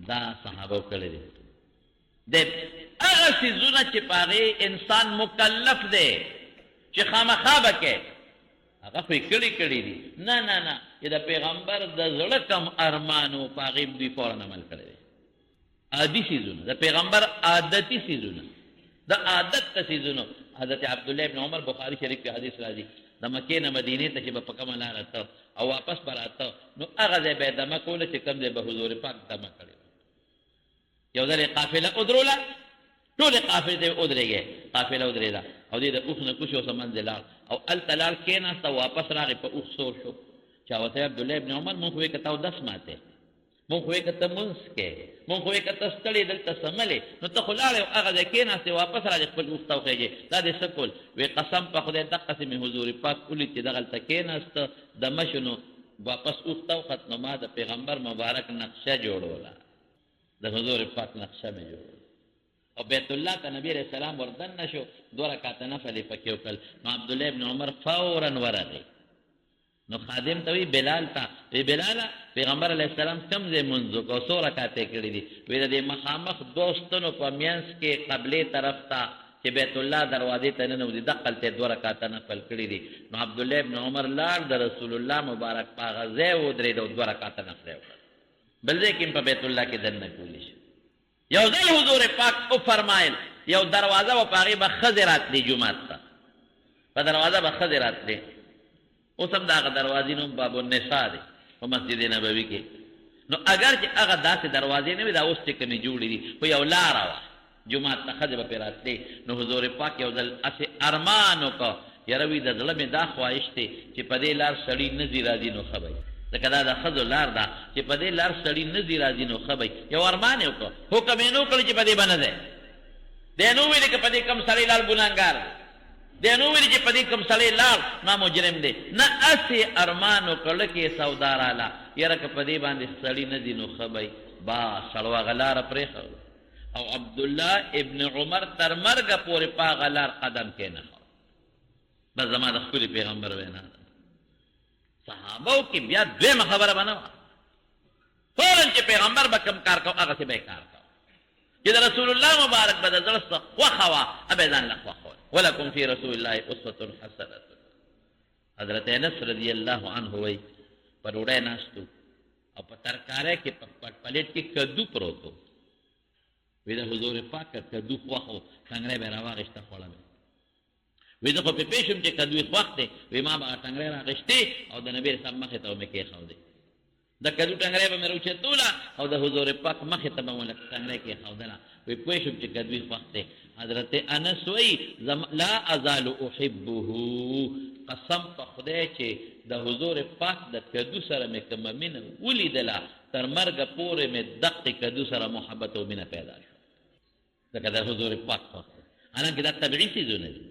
دا صحابه کړی دی. د هغه څیزونه چې په هغې انسان مکلف دی چې خامخا به کوي، هغه خو یې کړي کړي دي. نه نه نه، چې د پیغمبر د زړه کوم ارمان و، په هغې هم دوی فوراً عمل کړی دی. عادي څیزونه، د پیغمبر عادتي څیزونه، د عادت د څیزونو. حضرت عبدالله ابن عمر، بخاري شریف کې حدیث راځي، د مکې نه مدینې ته چې به په کومه لاره ته او واپس به راته، نو هغه ځای به یې دمه کوله چې کوم ځای به حضور پاک دمه کړې وه. یو ځل یې قافله ودروله، ټولې قافلې ته یې ودرېږئ، قافله ودرېده او دی د اوښ نه کوز شو او څه منځ لاړ او هلته لاړ کېناست او واپس راغی په اوښ سور شو. چا ورته ویل عبدالله ابن عمر مونږ خو ویې که تا اودس ماتې، مونږ خو ویې که ته مونځ کې، مونږ خو ویې که ته ستړې دلته څملې، نو ته خو لاړې او هغه ځای کېناستې واپس راغې خپل اوښ ته وخېژې، دا دې څه کول؟ وې قسم په خدای دقسې مې حضور پاک ولید چې دغلته کېناست دمه شو نو واپس اوښ ته وخت نو ما د پیغمبر مبارک نقشه جوړوله. د حضور پاک نقشه مې جوړه او بیت الله ته نبی علیہ السلام وردننه شو، دوه رکعته نفل یې پکې وکړل. نو عبدالله ابن عمر فورا ورغی، نو خادم ته وی بلال ته وی بلاله پیغمبر علیه السلام کوم ځای مونځ وکړ او څو رکعته یې کړي دي؟ وی د دې مخامخ دوو ستنو په مینځ کې قبلې طرف ته چې بیت الله دروازې ته ننوځي دقلته یې دوه رکعته نفل کړي دي. نو عبدالله ابن عمر لاړ د رسول الله مبارک په هغه ځای ودرېد او دوه رکعته نفل یې وکړل. بل ځای کې هم په بیت الله کې دننه کولی شي. یو ځل حضور پاک وفرمایل، یو دروازه وه په هغې به ښځې راتلې جومات ته، په دروازه به ښځې راتلې. اوس هم د هغه دروازې نوم باب النساء دی په مسجد نبوي کې. نو اګر چې هغه داسې دروازې نه وې دا اوس چې کومې جوړې دي، خو یو لاره وه جومات ته ښځې به پرې راتلې. نو حضور پاک یو ځل هسې ارمان وکړ، یاره وي د زړه مې دا خواهش دی چې په دې لار سړي نه ځي راځي نو ښه به وي، ځکه دا د ښځو لار ده، چې په دې لار سړي نه ځي راځي نو ښه به وي. یو ارمان یې وکړ، حکم یې نه وکړ چې په دې به نه ځې. دی نه وویل که په دې کوم سړی لاړ ګناهګار دی، دی نه وویل چې په دې کوم سړی لاړ نو مجرم دی، نه، هسې ارمان وکړ، لکه یې سودا راله، یاره که په دې باندې سړي نه ځي نو ښه به وي. بس سړو هغه لاره پرېښوده او عبدالله ابن عمر تر مرګه پورې په هغه لار قدم کېنښود. بس زما د ښکلي پیغمبر وینا ده. صحابو کې بیا دویمه خبره به نه وه، فورا چې پیغمبر به کوم کار کوو هغسې به یې کار کوو. چې د رسول الله مبارک به د زړه څه خوښه وه هغه به یې ځان له خوښول. ولکم فی رسول الله اسوة حسنة. حضرت انس رضی الله عنه وایي په ډوډۍ ناست وو او په ترکارۍ کې په پلیټ کې کدو پروت و. وی د حضور پاک کدو خوښ و، ټنګری به یې راواخیسته خوړه به. وی زه خو پرې پوه شوم چې کدو یې خوښ دی. وی ما به هغه ټنګری راخیستې او د نبي رسول مخې ته به مې کېښودې. د کدو ټنګری به مې راوچتوله او د حضور پاک مخې ته به مې لکه ټنګری کېښودله، وایي پوه شوم چې کدوی خوښ دی. حضرت انس وایي، لا ازال احبه، قسم په خدای چې د حضور پاک د کدو سره مې کومه مینه ولیدله، تر مرګه پورې مې دقې کدو سره محبت او مینه پیدا شوه. ځکه د حضور پاک خوښ دی. حالانکه دا طبیعي څیزونه دي،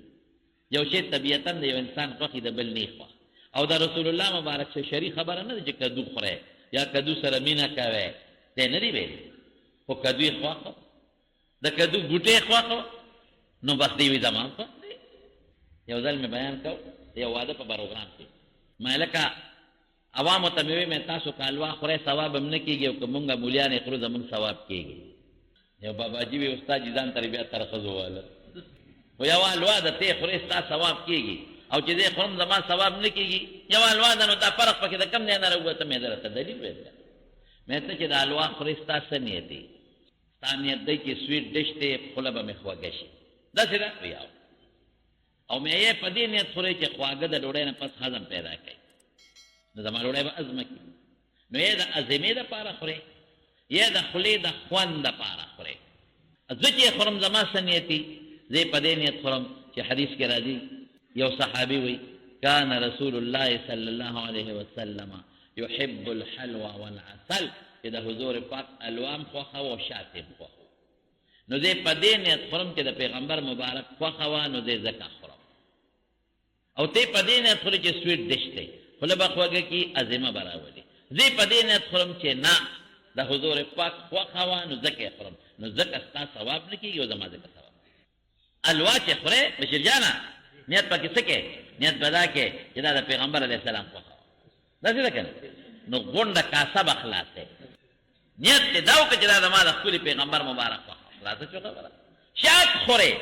یو شی طبیعتا د یو انسان خوښي د بل نه خوښ، او دا رسول الله مبارک څه شرعي خبره نه ده چې کدو خورئ یا کدو سره مینه کوئ، دی نه دی ویلي، خو کدو یې خوښ، د کدو بوټی خوښ، نو بس دی وي زما خوښ دی. یو ځل مې بیان کو د یو واده په پروګرام کې، ما لکه عوامو ته مې وې، مې تاسو که حلوا خورئ ثواب هم نه کېږي او که مونږ مولیان یې خورو زمونږ ثواب کېږي. یو باباجي وی استاد جي ځان تر بیا تر ښځو واله، خو یوه حلوا ده ته یې خورې ستا ثواب کېږي او چې زه یې خورم زما ثواب نه کېږي، یوه حلوا ده نو دا فرق پکې د کوم ځای نه راووته؟ مې درته دلیل ویل که مې ته چې د حلوا خورې ستا څه نیت دی؟ ستا نیت دی چې سویټ ډش دی خوله به مې خوږه شي، داسې ده؟ وی او. او مې یې په دې نیت خورې چې خواږه د ډوډۍ نه پس هضم پیدا کوي، نو زما ډوډۍ به هضمه کړي، نو یې د هضمې دپاره خورې یا د خولې د خوند دپاره خورې. زه چې خورم زما څه نیت وي؟ زه یې په دې نیت خورم چې حدیث کې راځي یو صحابي وایي کان رسول الله صلی الله علیه وسلم يحب الحلوى والعسل، چې د حضور پاک حلوا هم خوښه وه او شات یې هم خوښ وو، نو زه په دې نیت خورم چې د پیغمبر مبارک خوښه وه نو زه ځکه خورم. او ته په دې نیت خورې چې سویټ ډش دی خوله به خوږه کړي هضمه به راولي، زه په دې نیت خورم چې نه د حضور پاک خوښه وه نو ځکه یې خورم، نو ځکه ستا ثواب نه کېږي او زما ځکه ثواب کېږي. حلوا چې خورې بشیر جانه نیت پکې څه کې؟ نیت به دا کې چې دا د پیغمبر علیه السلام خوښه وه، داسې ده که نه؟ نو غونډه کاسه به خلاصې، نیت دې دا وکړه چې دا زما د ښکلي پیغمبر مبارک خوښه، خلاصه شوه خبره. شات خورې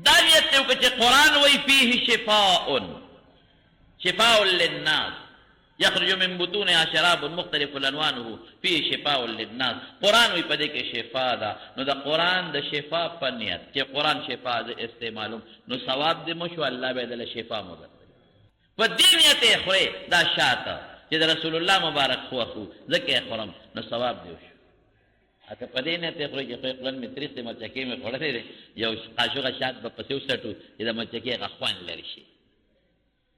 دا نیت دې وکړه چې قرآن وایي فیه شفاء، شفاء للناس یخرج من بطونها شراب مختلف الوانه فیه شفاء للناس، قرآن وایي په دې کې شفا ده، نو د قرآن د شفا په نیت چې قرآن شفا زه استعمالوم نو ثواب دې مو شو، الله به یې دله شفا مو درکړي. په دې نیت یې خورې دا شات چې د رسول الله مبارک خوښ وو ځکه یې خورم نو ثواب دې وشو. که په دې نیت یې خورې چې خوی خوند مې تریخ دی مرچکې مې خوړلې دی یو قاشوغه شات به پسې وڅټو چې د مرچکې هغه خوند لرې شي،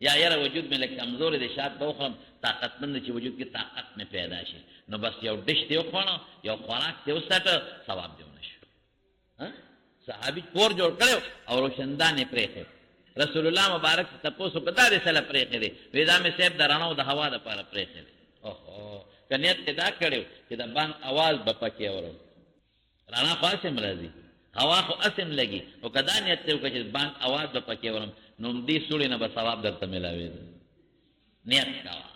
یا یاره وجود مې لږ کمزوری دی شات به وخورم طاقتمند چې وجود کې طاقت مې پیدا شي، نو بس یو ډش دې وخوړه یو خوراک دې وڅټه ثواب دې ونه شو. صحابي کور جوړ کړو او روشندان یې پرېښی. رسول الله مبارک څخه تپوس وکړ دا دې څه له پرېښی دی؟ وی دا مې صاحب د رڼا او د هوا دپاره پرېښی دی. اوهو که نیت دې دا کړی چې د بانګ اواز به پکې اورم، رڼا خو هسې هم راځي، هوا خو هسې هم لګي، خو که دا نیت دې وکړ چې د بانګ اواز به پکې اورم نو همدې سوړې نه به ثواب درته ملاوېده. نیت کوه،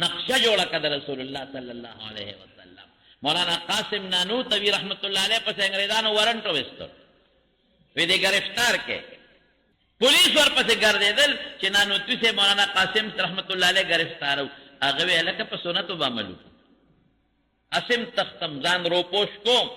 نقشه جوړه کړه د رسول الله صلی الله علیه وسلم. مولانا قاسم نانوتوی رحمت الله علیه پسې انګریزانو ورنټ وستو، وی دې گرفتار کې، پولیس ورپسې ګرځېدل چې نانوتوی صاحب مولانا قاسم رحمت الله علیه گرفتارو. هغه وی هلکه په سنتو به عمل وکړو، اسم تختم، ځان روپوش کوم،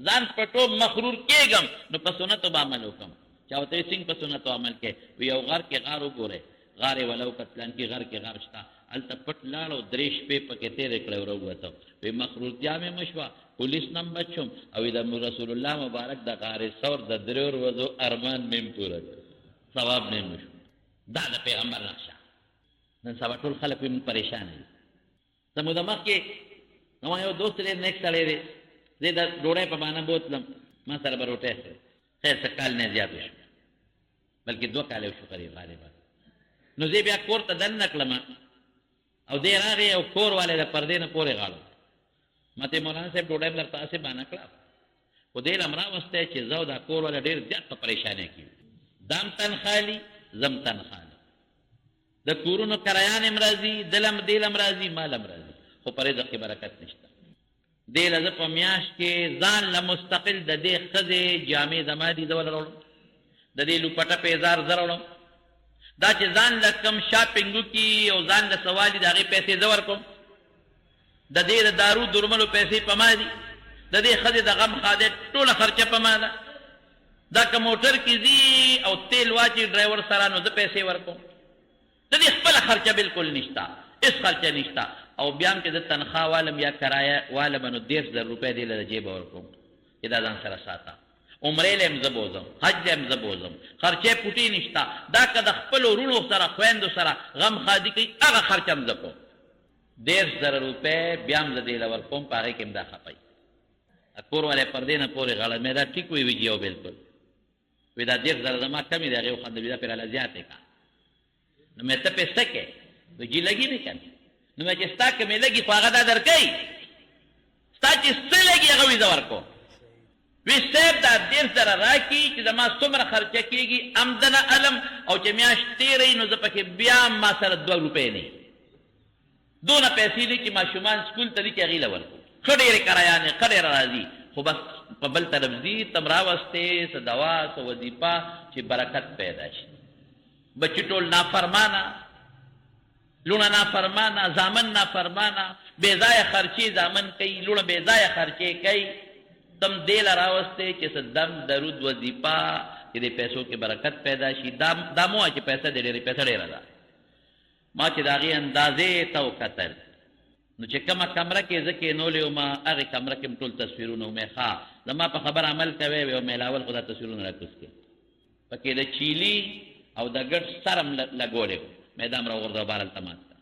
ځان پټوم، مخرور کېږم، نو په سنتو به عمل وکړم. چا ورته ویل څنګه په سنتو عمل کوې؟ وي یو غر کې غار وګورئ، غار یې وله وکړ، پلانکي غر کې غار شته، هلته پټ لاړ او درې شپې پکې تېرې کړې او راووته. وي مخرورتیا مې مه شوه، پولیس نه هم بچ شوم او وي د رسول الله مبارک د غار ثور د دریو ورځو ارمان مې هم پوره کړ، ثواب مې هم وشو. دا د پیغمبر نقشه. نن سبا ټول خلک وي موږ پریشانه یو. څه موده مخکې زما یو دوست ډېر نیک سړی دی، زه د ډوډۍ په بهانه بوتلم، ما سره به روټۍ خوري. خیر څه کال نه زیات وشو، بلکې دوه کاله وشو قریب غالبا. نو زه بیا کور ته دننه کړم او دی راغی او کور والے د پردې نه پورې غاړو. ما ته مولانا صاحب ډوډۍ مې درته هسې بهانه کړه، خو دې له هم راوستی چې زه او دا کور والا ډېر زیات په پریشانۍ کې یو، دا هم تنخوا لي، زه هم تنخوا لم، د کورونو کرایان هم راځي، دله هم دې له هم راځي، ما له هم راځي، خو په رزق کې برکت نشته. دې له زه په میاشت کې ځان له مستقل د دې ښځې جامې زما دي زه وله راوړم، د دې لوپټه پیزار زه راوړم، دا چې ځان له کوم شاپینګ وکړي او ځان له څه والي د هغې پیسې زه ورکوم، د دې د دارو درملو پیسې په ما دي، د دې ښځې د غم ښادۍ ټوله خرچه په ما ده، دا که موټر کې ځي او تیل واچي ډرایور سره نو زه پیسې ورکوم، د دې خپله خرچه بالکل نشته، هېڅ خرچه نشته. او بیا هم چې زه تنخوا والم یا کرایه والم نو 30,000 روپۍ دې له جیبه ورکوم چې دا ځان سره ساته. عمرې له هم زه بوځم، حج له هم زه بوځم، خرچې پوټې نشته. دا که د خپلو وروڼو سره خویندو سره غم ښادي کوي هغه خرچه هم زه کوم. 30,000 روپۍ بیا هم زه دې له ورکوم، په هغې کې هم دا خپه وي. کور والا پر دې نه پورې غړل مې دا ټیک وي وي او بالکل وی دا 30,000 زما کمې دی. هغې وخندل، وي دا پرې راله زیاتې کړه. نو مې ته پې څه کوې؟ وایي جي لګي مې که نه. نو مې چې ستا که مې لګي خو هغه دا درکوي، ستا چې څه لګي هغه وي زه ورکوم. وی صاحب دا 30,000 راکړي چې زما څومره خرچه کېږي هم دنه الم، او چې میاشت تېره وي نو زه پکې بیا هم ما سره 2 روپۍ نه وي، دونه پیسې دي چې ماشومان سکول ته دي چې هغې له ورکړو. ښه ډېرې کرایانې ښه ډېره راځي، خو بس په بل طرف ځي تم راوستې څه دوا څه وظیفه چې برکت پیدا شي. بچي ټول نافرمانه، لوڼه نافرمانه، زامن نافرمانه، بې ځایه خرچې زامن کوي، لوڼه بې ځایه خرچې کوي. تم دې له راوستې چې څه دم درود وظیفه چې دې پیسو کې برکت پیدا شي. دا مو چې پیسه دې ډېرې، پیسه ډېره ده. ما چې د هغې اندازې ته وکتل نو چې کومه کمره کې زه کېنولی وم هغې کمره کې هم ټول تصویرونه وو. مې ښه زما په خبره عمل کوی وی او مې لاول خو دا تصویرونه راکوز کړي، پکې د چیلي او د ګډ سر هم لګولی و. مې دا هم راوغورځوه بهر هلته ماته کړه.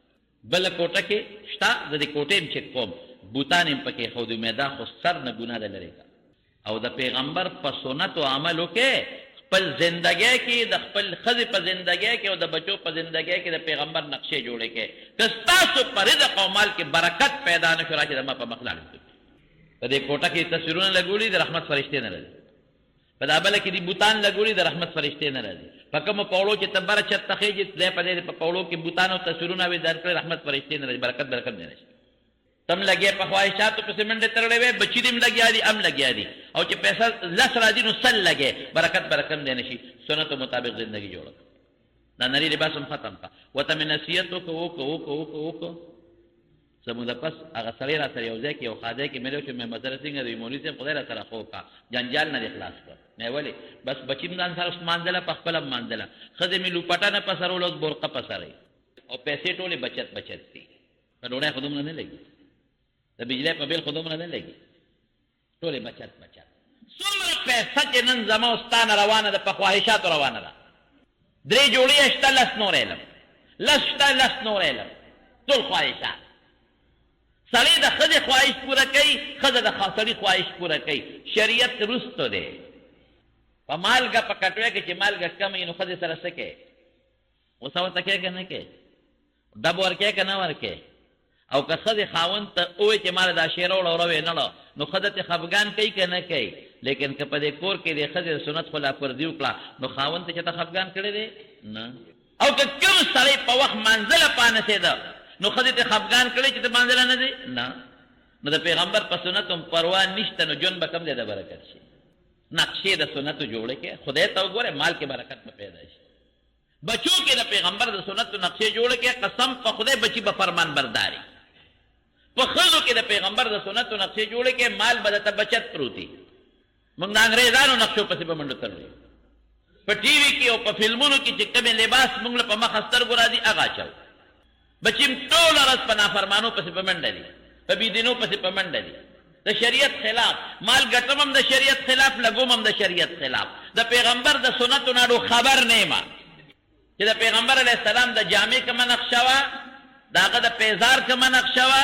بله کوټه کې شته، زه دې کوټې هم چک کوم، بوتان یې هم پکې ایښودي وو. مې دا خو سر نه ګناه ده لرې کړه. او د پیغمبر په سنتو عمل وکړي، خپل زندګۍ کې د خپل ښځې په زندګۍ کې او د بچو په زندګۍ کې د پیغمبر نقشې جوړې کړئ. که ستاسو په رزق او مال کې برکت پیدا نه شو راشئ زما په مخ لاړ شئ. په دې کوټه کې تصویرونه لګولي د رحمت فرشتې نه راځي، په دا بله کې دي بوتان لګولي د رحمت فرشتې نه راځي، په کومو پوړو چې ته بره چت ته خېژې ځای په ځای په پوړو کې بوتان او تصویرونه وي درکړي رحمت فرشتې نه راځي، برکت برکت نه راشي. تم لګیا په خواهشاتو پسې منډې ترړې وې، بچي دې هم لګیا دي هم لګیا دي، او چې پیسه لس راځي نو 100 لګې، برکت برکت دی نشي. سنتو مطابق زندگی جوړه کړه، دا نری لباس هم ختم کړه. ورته مې نصیحت وکړو وکړو وکړو وکړو وکړو. څه موده پس هغه سړی را سره یو ځای کې یو ښادی کې مېلو شو. مې مسله څنګه دی مولوي صاحب خدای را سره ښه وکړه، جنجال نه دې خلاص کړ. مې ولې بس بچي مې ځان سره مانځله، په خپله هم مانځله، ښځې مې لوپټه نه په سر وله، اوس برقه په سر او پیسې ټولې بچت بچت دي. په ډوډۍ خو دومره نه لګي، د بجلۍ په بیل خو دومره نه لګي، ټولې بچت بچت. څومره پیسه چې نن زما او ستا نه روانه ده په خواهشاتو روانه ده. 3 جوړې شته لس نور علم، لس شته لس نور علم، ټول خواهشات. سړی د ښځې خواهش پوره کوي، ښځه د سړي خواهش پوره کوي. شریعت وروسته دی. په مالګه په کټوۍ کې چې مالګه کمه وي نو ښځې سره څه کوي؟ غوسه ورته کوې که نه کوې؟ ډب ورکې که نه ورکې؟ او که ښځې خاوند ته ووایي چې ماله دا شی راوړه او راویې نه ړه نو ښځه ترې خفګان کوي که نه کوي؟ لیکن که په دې کور کې دې ښځې د سنت خلاف ورزي وکړه نو خاوند ته چېرته خفګان کړی دی؟ نه. او که کوم سړی په وخت مانځله پانسېده نو ښځې ترې خفګان کړی چې ته مانځله نه ځې؟ نه. نو د پیغمبر په سنت هم پروا نشته، نو ژوند به کوم ځای د برکت شي؟ نقشې د سنتو جوړې کړې، خدای ته وګوره مال کې برکت به پیدا شي. بچو کې د پیغمبر د سنتو نقشې جوړ کې، قسم په خدای بچی به فرمان برداري. په ښځو کې د پیغمبر د سنتو نقشې جوړ کې، مال به درته بچت پروتي. موږ د انګریزانو نقشو پسې په منډو تړلو، په ټي وي کې او په فلمونو کې چې کومې لباس موږ له په مخه سترګو راځي هغه اچوو. بچي هم ټوله ورځ په نافرمانو پسې په منډه دي، په بېدینو پسې په منډه دي، د شریعت خلاف. مال ګټم هم د شریعت خلاف، لګوم هم د شریعت خلاف. د پیغمبر د سنتو ناډو خبر نه یم چې د پیغمبر علیه السلام د جامې کومه نقشه وه، د هغه د پیزار کومه نقشه وه،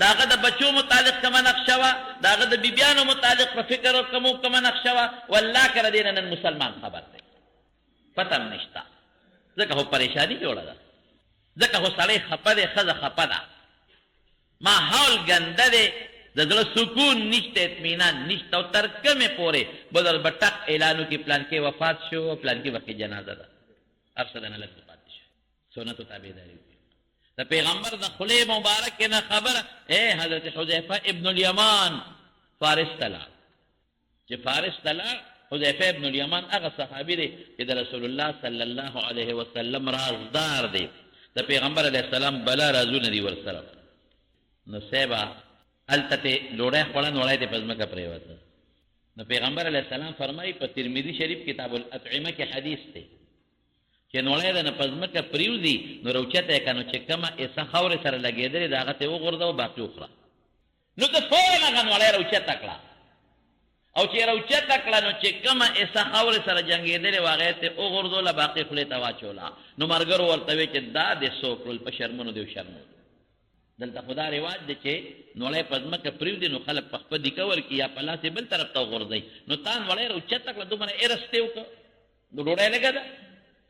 د هغه د بچو متعلق کومه نقشه وه، د هغه د بیبیانو متعلق په فکر او کومه نقشه وه. والله که له دې نه نن مسلمان خبر دی، پته هم نشته، ځکه خو پریشانی جوړه ده، ځکه خو سړی خپه دی، ښځه خپه ده، ماحول ګنده دی، د زړه سکون نشته، اطمینان نشته. او تر کومې پورې بل ورځ به ټق اعلان وکړي پلانکی وفات شو او پلانکي وخت کې جنازه ده، هر څه د نه لږ پاتې شو. سنتو تابعداري وکړي. د پیغمبر د خولې مبارکې نه خبره ای حضرت حذیفه ابن الیمان فارس ته لاړ. چې فارس ته لاړ، حذیفه ابن الیمان هغه صحابي دی چې د رسول الله صلی الله علیه وسلم رازدار دی، د پیغمبر علیه السلام بلا رازونه دي ورسره. نو صاحبه هلته ترې ډوډۍ خوړه، نوړی ترې په ځمکه پرېوته. نو پیغمبر علیه السلام فرمایي په ترمذي شریف کتاب الاطعمه کې حدیث دی چې نوړی د نه په ځمکه پریوځي نو راوچته یې کړه، نو چې کومه حصه خاورې سره لګېدلې ده هغه ترې وغورځوه، باقي وخوره. نو ده فوراً هغه نوړی راوچته کړه او چې یې راوچته کړه نو چې کومه حصه خاورې سره جنګېدلې وه هغه یې ترې وغورځوله، باقي خولې ته واچوله. نو ملګرو ورته ویې چې دا دې څه وکړل، په شرمونو دې وشرمولو. دلته خو دا رواج دی چې نوړی په ځمکه پرېږدي نو خلک په خپه دیکه ورکړي یا په لاس یې بل طرف ته وغورځوي، نو تا نوړی راوچته کړه، دومره حرص دې وکړ، نو ډوډۍ لږه ده،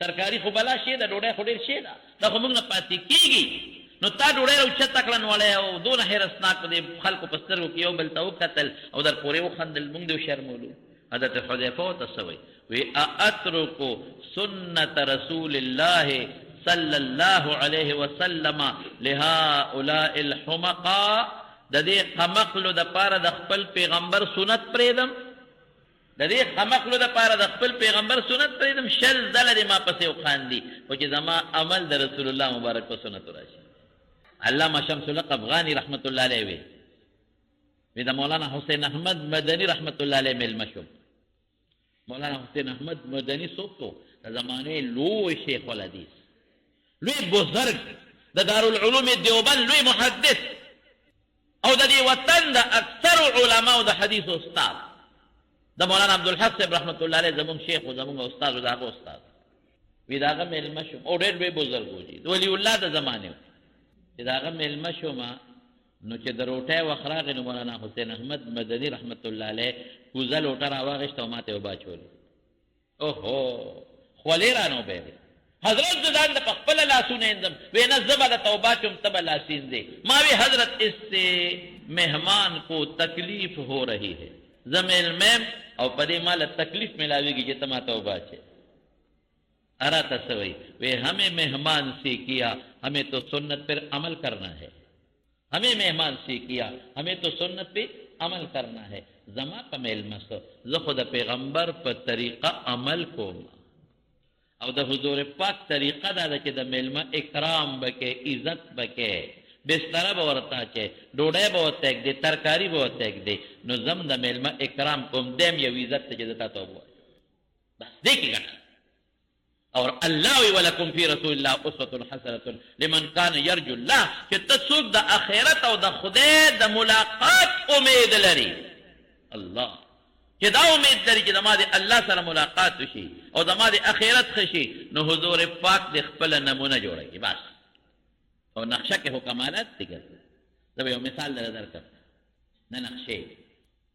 ترکاري خو بلا شی ده، ډوډۍ خو ډېر شی ده، دا خو موږ نه پاتې کېږي، نو تا ډوډۍ راوچته کړه نوړی او دونه حرصناک دې خلکو په سترګو کې یو بل ته وکتل او در پورې وخندل، موږ دې وشرمولو. حضرت حذیفه ورته څه وایي؟ وی أأترک سنة رسول الله صلی الله علیه وسلم لهؤلاء الحمقاء، د دې قمقلو د پاره د خپل پیغمبر سنت پرېږدم؟ د دې قمقلو د پاره د خپل پیغمبر سنت پرېږدم؟ 20 ځله دې ما پسې وخاندي، خو چې زما عمل د رسول الله مبارک په سنتو راشي. علامه شمس الحق افغاني رحمت الله علیه وی، وی د مولانا حسین احمد مدني رحمت الله علیه مېلمه شوم. مولانا حسین احمد مدني څوک و؟ د زمانې لوی شیخ الحدیث، لوی بزرګ، د دارالعلوم دیوبند لوی محدث او د دې وطن د اکثرو علماو د حدیث استاد، د مولانا عبدالحق صاحب رحمت الله علیه زمونږ شیخ و، زمونږ استاد و، د هغه استاد. وی د هغه مېلمه شوم او ډېر لوی بزرګ و جي، د ولي الله د زمانې و. چې د هغه مېلمه شوم نو چې د روټۍ وخت راغی نو مولانا حسین احمد مدني رحمت الله علیه کوزه لوټه راواخیسته او ماته یې اوبه اچولې. اوهو، خولې رانه وبهېدې. حضرت زه ځان له په خپله لاسونه اینځم. وې نه، زه به درته اوبه اچوم، ته به لاس اینځې. ما وې حضرت اس سے مهمان کو تکلیف هو رهي هې، زه مېلمه یم او په دې ماله تکلیف ملاوېږي چې ته ماته اوبه اچوې. اراته څه وایي؟ وې همې مهمان سې کیا، همې تو سنت پر عمل کرنا هې. همې مهمان سې کیا، همې تو سنت پې عمل کرنا هې. زما په مېلمه څه، زه خو د پیغمبر په طریقه عمل کوم او د حضور پاک طریقه دا ده چې د مېلمه اکرام به کې، عزت به کې، بستره به ورته اچوې، ډوډۍ به ورته ږدې، ترکاري به ورته ږدې. نو زه هم د مېلمه اکرام کوم، دی هم یو عزت دی چې زه تاته اوبه واچوم. بس دې کې ګټه. اور الله وی ولکم فی رسول الله اسوة حسنة لمن کان یرجو الله، چې ته څوک د اخرت او د خدای د ملاقات امید لري، الله چې دا امید لري چې زما د الله سره ملاقات وشي او زما د اخرت ښه شي، نو حضور پاک دې خپله نمونه جوړه کړي. بس او نقشه کې خو کمالات دي که زه به یو مثال درته درکړم د نقشې.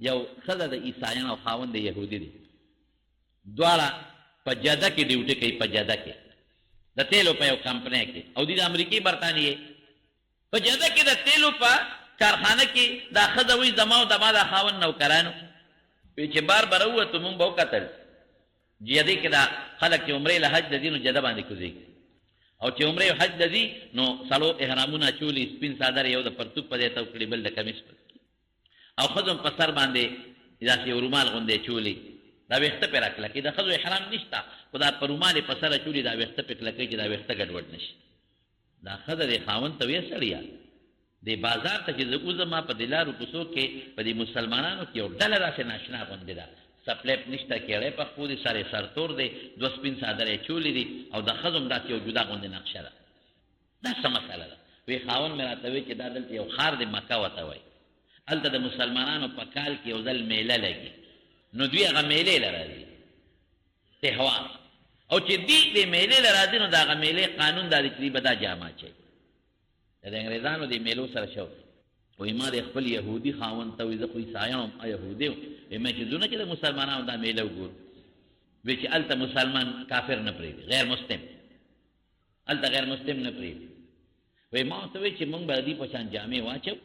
یو ښځه د عیسایانو او خاوند یې یهودي دی، دواړه په جده کې ډیوټي کوي، په جده کې د تیلو په یو کمپنۍ کې، او دوی د امریکې برتانیې په جده کې د تیلو په کارخانه کې. دا ښځه وایي زما او د ما د خاوند نوکرانو وی چې بار به راووتو مونږ به وکتل جدې کې دا خلک چې عمرې له حج له ځي نو جده باندې کوزېږي، او چې عمرې او حج له ځي نو سړو احرامونه اچولي، سپین څادر یو د پرتوګ په ځای تاو کړي، بل د کمیس په، او ښځو هم په سر باندې داسې یو رومال غوندې اچولي، دا ویښته پرې راکلکوي. د ښځو احرام نشته خو دا په رومال یې په سر اچولي، دا ویښته پرې کلکوي چې دا ویښته ګډوډ نه شي. دا ښځه دې خاوند ته ویې سړیه، دې بازار ته چې زه وځم په دې لارو کوڅو کې په دې مسلمانانو کې یو ډله داسې ناشنا غوندې ده، څپلۍ نشته، کیړی په پښو دي، سر یې سرتور دی، دوه سپین څادره یې اچولي دي او د ښځو هم داسې یو جدا غوندې نقشه ده. دا څه مسله ده؟ وی خاوند مې راته وی چې دا دلته یو ښار دی مکه ورته وایي، هلته د مسلمانانو په کال کې یو ځل میله لګي، نو دوی هغه میلې له راځي تهوار، او چې دوی دې میلې له راځي نو د هغه میلې قانون دا دی چې دوی به دا جامه اچوي. د انګریزانو دې میلو سره شوق. وایي ما د خپل یهودي خاوند ته وی زه خو عیسایان وم یهودي وم، وایي ما چې ځو نه چې د مسلمانانو دا میله وګورو، وی چې هلته مسلمان کافر نه پرېږدي، غیر مسلم هلته غیر مسلم نه پرېږدي. وایي ما ورته وویل چې موږ به د دوی په شان جامې واچوو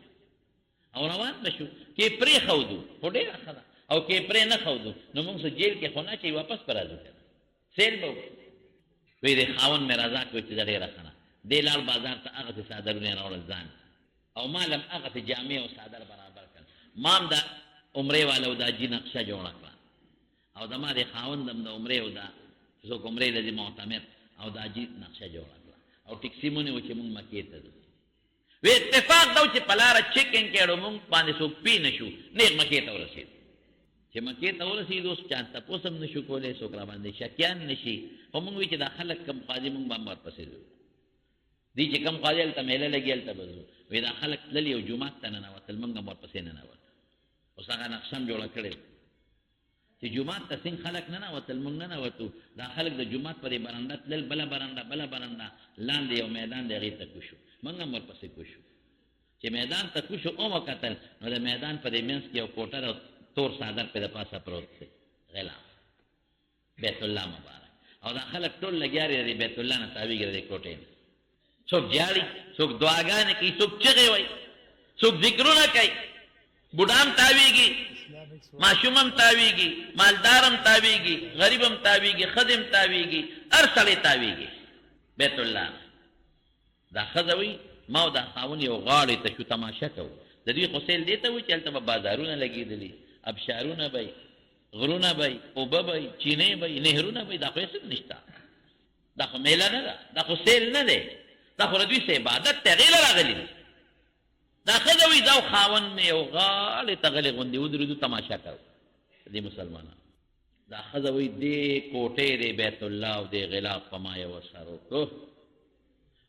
او روان به شو، که یې پرېښودو خو ډېره ښه ده او که یې پرې نه ښودو نو موږ څه جیل کې خو نه اچوي، واپس به راځو که نه سیل به وکړو. وایي د خاوند مې رضا کړو چې زه ډېره ښه ده. دی لاړ بازار ته، هغسې څادرونه یې راوړل ځان او ما له هم هغسې جامې او څادر برابر کړل. ما هم د عمرې والو د حاجي نقشه جوړه کړه او زما د خاوند هم د عمرې او د چې څوک عمرې له ځي معتمر او د حاجي نقشه جوړه کړه او ټیکسي مو ونیوه چې مونږ مکې ته ځو. وی اتفاق دا و چې په لاره چیکنګ کې اړو مونږ باندې څوک پی نه شو، نیغ مکې ته ورسېدو. چې مکې ته ورسېدو، اوس چا تپوس هم نه شو کولی، څوک را باندې شکیان نه شي. خو موږ وی چې دا خلک کم خوا ځي، موږ به هم ورپسې ځو. دي چې کم خوا ځي هلته میله لګي، هلته به ځو. وی دا خلک تللي او جومات ته ننوتل، موږ هم ورپسې ننوتل. اوس هغه نقشه هم جوړه کړې چې جومات ته څنګه خلک ننوتل، موږ ننوتو. دا خلک د جومات په دې برنډه تلل، بله برنډه، بله برنډه، لاندې یو میدان دی، هغې ته کوشو، موږ هم ورپسې کوشو. چې میدان ته کوشو او وکتل، نو د میدان په دې منځ کې یو کوټه ده، تور څادر پرې د پاسه پروت دی، غلاف بیت الله مبارک. او دا خلک ټول لګیا دي د بیت الله نه تاویږي، د دې کوټې نه. څوک ژاړي، څوک دعاګانې کوي، څوک چغې وایي، څوک ذکرونه کوي. بوډا هم تاویږي، ماشوم هم تاویږي، مالدار هم تاویږي، غریب هم تاویږي، ښځې هم تاویږي، هر سړی تاویږي بیت الله نه. دا ښځه وایي ما او دا خاوند یو غاړې ته شو تماشه کوو. د دوی خو سیل دې ته وي چې هلته به بازارونه لګېدلي، ابشارونه به وي، غرونه به وي، اوبه به وي، چینې به وي، نهرونه به وي. دا خو هېڅ هم نشته، دا خو میله نه ده، دا خو سیل نه دی، دا خو د دوی څه عبادت دی، هغې له راغلي دي. دا ښځه وایي زه او خاوند مې یو غاړې ته غلې غوندې ودرېدو تماشه کوو د دې مسلمانانو. دا ښځه وایي دې کوټې، دې بیت الله او دې غلاف په ما یو اثر وکړو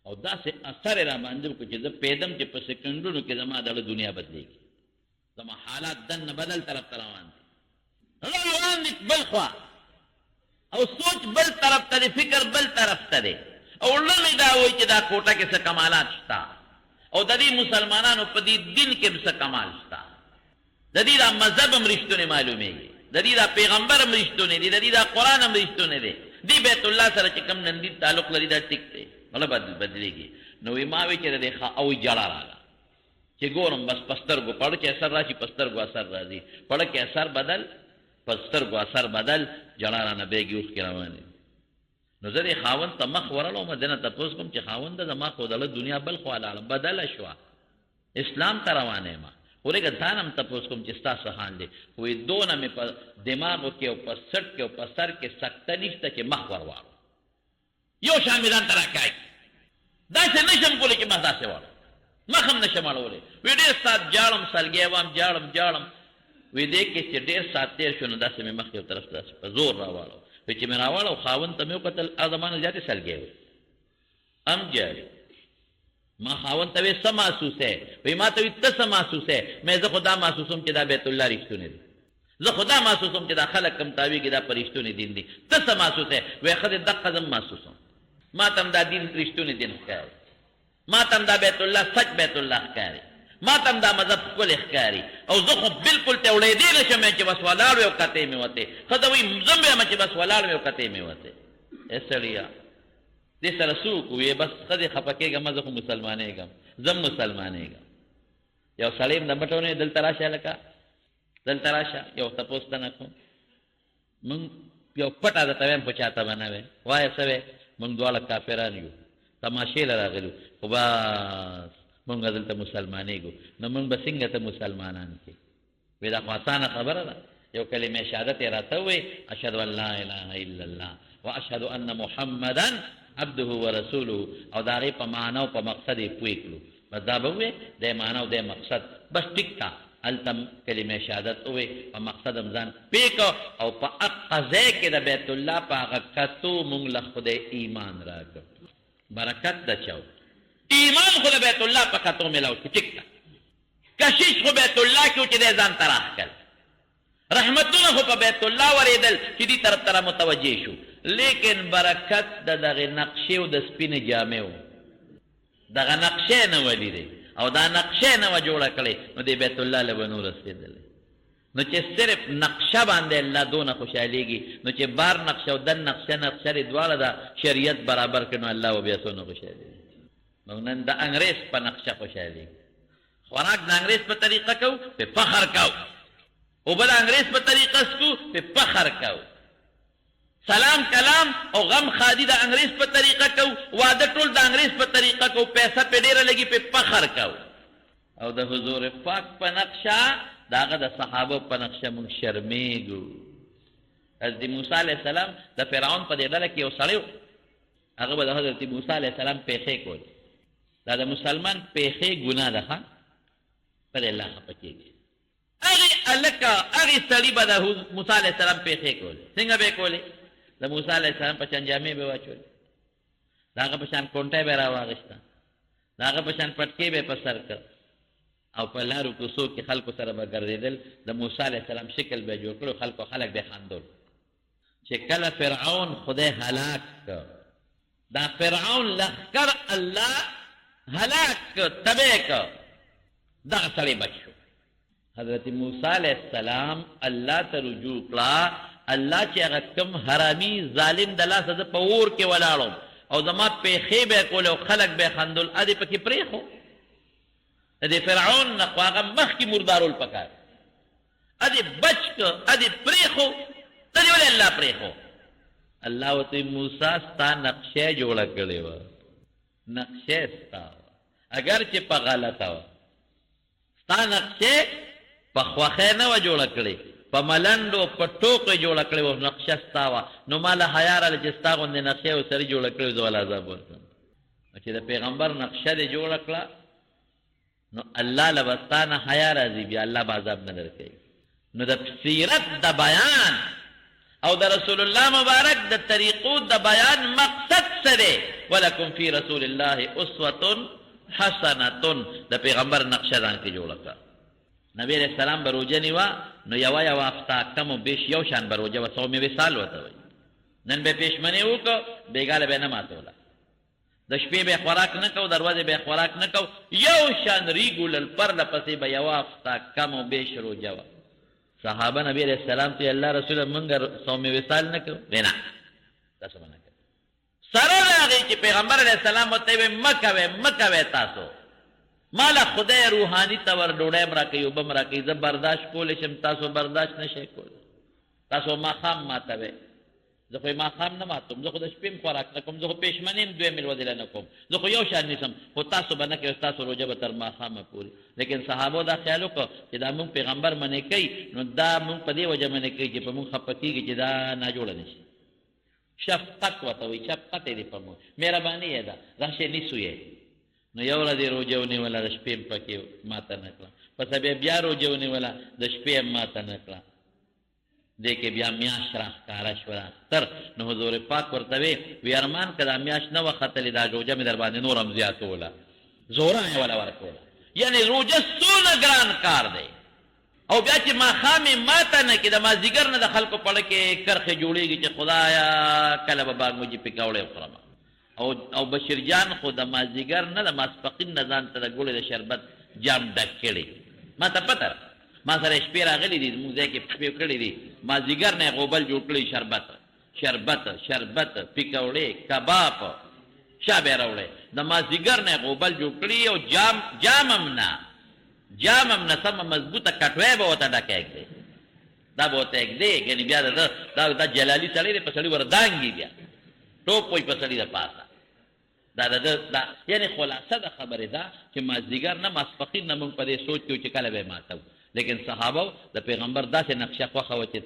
او داسې اثر یې را باندې وکړو چې زه پوهېدم چې په سیکنډونو کې زما دړه دنیا بدلېږي، زما حالات دننه بدل طرف ته روان دي، روان دي بل خوا، او سوچ بل طرف ته دی، فکر بل طرف ته دی، او زړه مې دا وایي چې دا کوټه کې څه کمالات شته او د دې مسلمانانو په دې دین کې هم څه کمال شته، د دې دا مذهب هم رښتونی معلومېږي، د دې دا پیغمبر هم رښتونی دی، د دې دا قرآن هم رښتونی دی، دې بیت الله سره چې کوم نن دین تعلق لري دا ټیک دی، غله بدلېږي. نو وایي ما وی چې د دې او ژړا راغله چې ګورم بس په سترګو پړ کې اثر راشي، په سترګو اثر راځي، پړ کې اثر بدل، په سترګو اثر بدل، ژړا رانه بهږي، اوښکې روانې دي. نو زه دې خاوند ته مخ ورړوم، ده نه تپوس کوم چې خاونده زما خو دړه دنیا بل خوا لاړه، بدله شوه، اسلام ته روانه یم، خو لږه ځان هم تپوس کوم چې ستا څه حال دی. خو وایي دونه مې په دماغو کې او په څټ کې او په سر کې سکته نشته چې مخ ور واړوم، یو شان مې ځان ته راکاږي، داسې نه شم کولی چې مخ داسې واړوم، مخ هم نه شم اړولی. وایي ډېر ساعت ژاړم، سلګی وم، ژاړم ژاړم. وایي دې کې چې ډېر ساعت تېر شو نو داسې مې مخ یو طرف ته داسې په زور راواړو. وایي چې مې راواړو خاوند ته مې وکتل، هغه زما نه زیاتې سلګی وې، هم ژاړي. ما خاوند ته وې څه محسوسه؟ وایي ما ته وایي ته څه محسوسه؟ مې زه خو دا محسوسوم چې دا بیت الله رښتونی دی، زه خو دا محسوسوم چې دا خلک کوم تاویږي دا په رښتوني دین دي، ته څه محسوسه؟ وایي ښځې دقه زه هم محسوسوم، ما ته هم دا دین رښتونی دین ښکاري، ما ته هم دا بیت الله سچ بیت الله ښکاري، ما ته هم دا مذهب ښکلی ښکاري، او زه خو بلکل ته وړېدی نه شم چې بس ولاړ وې او کتې مې وتې. ښځه وایي زه هم وایم چې بس ولاړ وې او کتې مې وتې. ای سړیه دې سره څه وکړو؟ ویې بس ښځې خفه کېږه مه، زه خو مسلمانېږم، زه هم مسلمانېږم. یو سړی هم د مټو نه دلته راشه، لکه دلته راشه، یو تپوس ته نه کوم. مونږ یو پټه درته وایم خو چاته به نه وی، وایه څه وی؟ مونږ دواړه کافران یو، تماشې له راغلو، خو بس مونږ دلته مسلمانېږو، نو مونږ به څنګه ته مسلمانان کړې؟ وی دا خو اسانه خبره ده، یو کلمه شهادت یې راته ووی، اشهد ان لا اله الا الله واشهد ان محمدا عبده ورسوله، او د هغې په معنا او په مقصد یې پوه کړو، بس دا به ووې دی معنا او دی مقصد، بس ټیک ده، هلته هم کلمه شهادت ووې، په مقصد هم ځان پوه کړ، او په هغه ځای کې د بیت الله په هغه کتو مونږ له خدای ایمان راکړ، برکت د چا و؟ ایمان خو د بیت الله په کتو ملاو شو، ټیک ده، کشش خو بیت الله کې و چې دی ځان ته راښکل، رحمتونه خو په بیت الله ورېدل چې دې طرف ته را متوجه شو، لیکن برکت د دغې نقشې او د سپینې جامې و، دغه نقشه یې نه وه لیدې او دا نقشه یې نه وه جوړه کړې، نو دې بیت الله له به نه رسېدلی. نو چې صرف نقشه باندې الله دونه خوشحالېږي، نو چې بار نقشه او دن نقشه نقشه دې دواړه د شریعت برابر کړي، نو الله به بیا څونه خوشحالېږي. موږ نن د انګرېز په نقشه خوشحالېږو، خوراک د انګرېز په طریقه کوو، پې فخر کوو، اوبه د انګرېز په طریقه څکو، پې فخر کوو، سلام کلام او غم ښادي د انګرېز په طریقه کوو، واده ټول د انګرېز په طریقه کوو، پیسه پې ډېره لګي، پې فخر کوو. او د حضور پاک په نقشه، د هغه د صحابو په نقشه مونږ شرمېږو. حضرت موسی علیه السلام د فرعون په دې ډله کې یو سړی و، هغه به د حضرت موسی علیه السلام پېښې کولې. دا د مسلمان پېښې ګناه ده، ښه په دې الله خفه کېږي. هغې هلک، هغې سړي به د موسی علیه السلام پېښې کولې. څنګه به یې کولې؟ د موسی علیه السلام په شان جامې به یې واچولې، د هغه په شان کونټۍ به یې راواغېسته، د هغه په شان پټکې به یې په سر کړ او په لارو کوڅو کې خلکو سره به ګرځېدل. د موسی علیه السلام شکل به یې جوړ کړو، خلکو خلک به یې خندول. چې کله فرعون خدای هلاک کړ، دا فرعون لښکر الله هلاک کړ، تباه کړ، دغه سړی بچ شو. حضرت موسی علیه السلام الله ته رجوع کړه، الله چې هغه کوم حرامي ظالم د لاسه زه په اور کې ولاړم او زما پېښې به یې کولې او خلک به یې خندل، ادې پکې پرېښو. د دې فرعون نه خو هغه مخکې مردارول پکار، ادې بچ که، ادې پرېښو، ته دې ولې الله پرېښو؟ الله ورته موسی ستا نقشه جوړه کړې وه، نقشه ستا وه، اګر چې په غلطه وه، ستا نقشه په خوښۍ نه وه جوړه کړې، په ملنډو په ټوکو یې جوړه کړې وه، نقشه ستا وه، نو ما له حیا راغله چې ستا غوندې نقشه یو سړي جوړه کړې وه، زه ول عذاب ورکړم. چې د پیغمبر نقشه دې جوړه کړه نو الله له به ستا نه حیا راځي، بیا الله به عذاب نه درکوي. نو د سیرت د بیان او د رسول الله مبارک د طریقو د بیان مقصد څه دی؟ ولکم فی رسول الله اسوة حسنة، د پیغمبر نقشه ځان کې جوړه کړه. نبی علیه السلام به روژه نیوه نو یوه یوه هفته کم و بیش یو شان به روژه وه، صوم وصال ورته وایي. نن به پېشمنی وکړ، بېګا له به یې نه ماتوله، د شپې به یې خوراک نه کو، د ورځې به یې خوراک نه کو، یو شان ریګولر پرله پسې به یوه هفته کم و بیش روژه وه. صحابه نبی علیه السلام ته الله رسوله مونږ صوم وصال نه کوو؟ وی نه، تاسو به نه کوئ. سره له هغې چې پیغمبر علیه السلام ورته وی مه کوئ، مه کوئ تاسو، ما له خدای روحاني طور ډوډۍ هم راکوي، اوبه هم راکوي، زه برداشت کولی شم، تاسو برداشت نه شئ کولی، تاسو ماښام ماتوئ، زه خو یې ماښام نه ماتوم، زه خو د شپې هم خوراک نه کوم، زه خو پېشمنې هم دویمې ورځې له نه کوم، زه خو یو شان نیسم، خو تاسو به نه کوئ، ستاسو روژه به تر ماښامه پورې. لیکن صحابو دا خیال وکړ چې دا مونږ پیغمبر منع کوي، نو دا مونږ په دې وجه منع کوي چې په مونږ خپه کېږي چې دا ناجوړه نه شي. شفقت ورته وایي، شفقت یې دی په مونږ، مهرباني یې ده، راشه نیسو یې. نو یو ورځ یې روژه ونیوله، د شپې هم پکې ماته نه کړه، په سبا بیا روژه ونیوله، د شپې هم ماته نه کړه. دې کې بیا میاشت را ښکاره شوه اختر، نو حضور پاک ورته وی، وی ارمان که دا میاشت نه وه ختلې دا روژه مې در باندې نور هم زیاتوله، زوره مې وله ورکوله. یعنې روژه څونه ګران کار دی، او بیا چې ماښام یې ماته نه کړي، د مازدیګر نه د خلکو په زړه کې کرښې جوړېږي چې خدایه کله به بانګوجي پکوړې وخورم. او او بشیر جان خو د مازدیګر نه د ماسپقین نه ځان ته د ګوړې د شربت جام ډک کړي، ما ته پته ده، ما سره شپې راغلي دي، زموږ ځای کې شپې کړې دي، مازدیګر نه یې غوبل جوړ کړی، شربت شربت شربت، پکوړې، کباب، شا به یې راوړی، د مازدیګر نه یې غوبل جوړ کړي او جام جام هم نه، جام هم نه، سمه مضبوطه کټوی به ورته ډکه ږدي، دا به ورته ږدې، ګنې بیا د ده دا دا جلالي سړی دی، په سړي وردانګي، بیا ټوپ وایي په سړي د پاسه. دا د ده دا یعنې خلاصه د خبرې دا چې مازدیګر نه ماسپښین نه موږ په دې سوچ کې وو چې کله به یې ماتوو، لیکن صحابه د پیغمبر داسې نقشه خوښه وه چې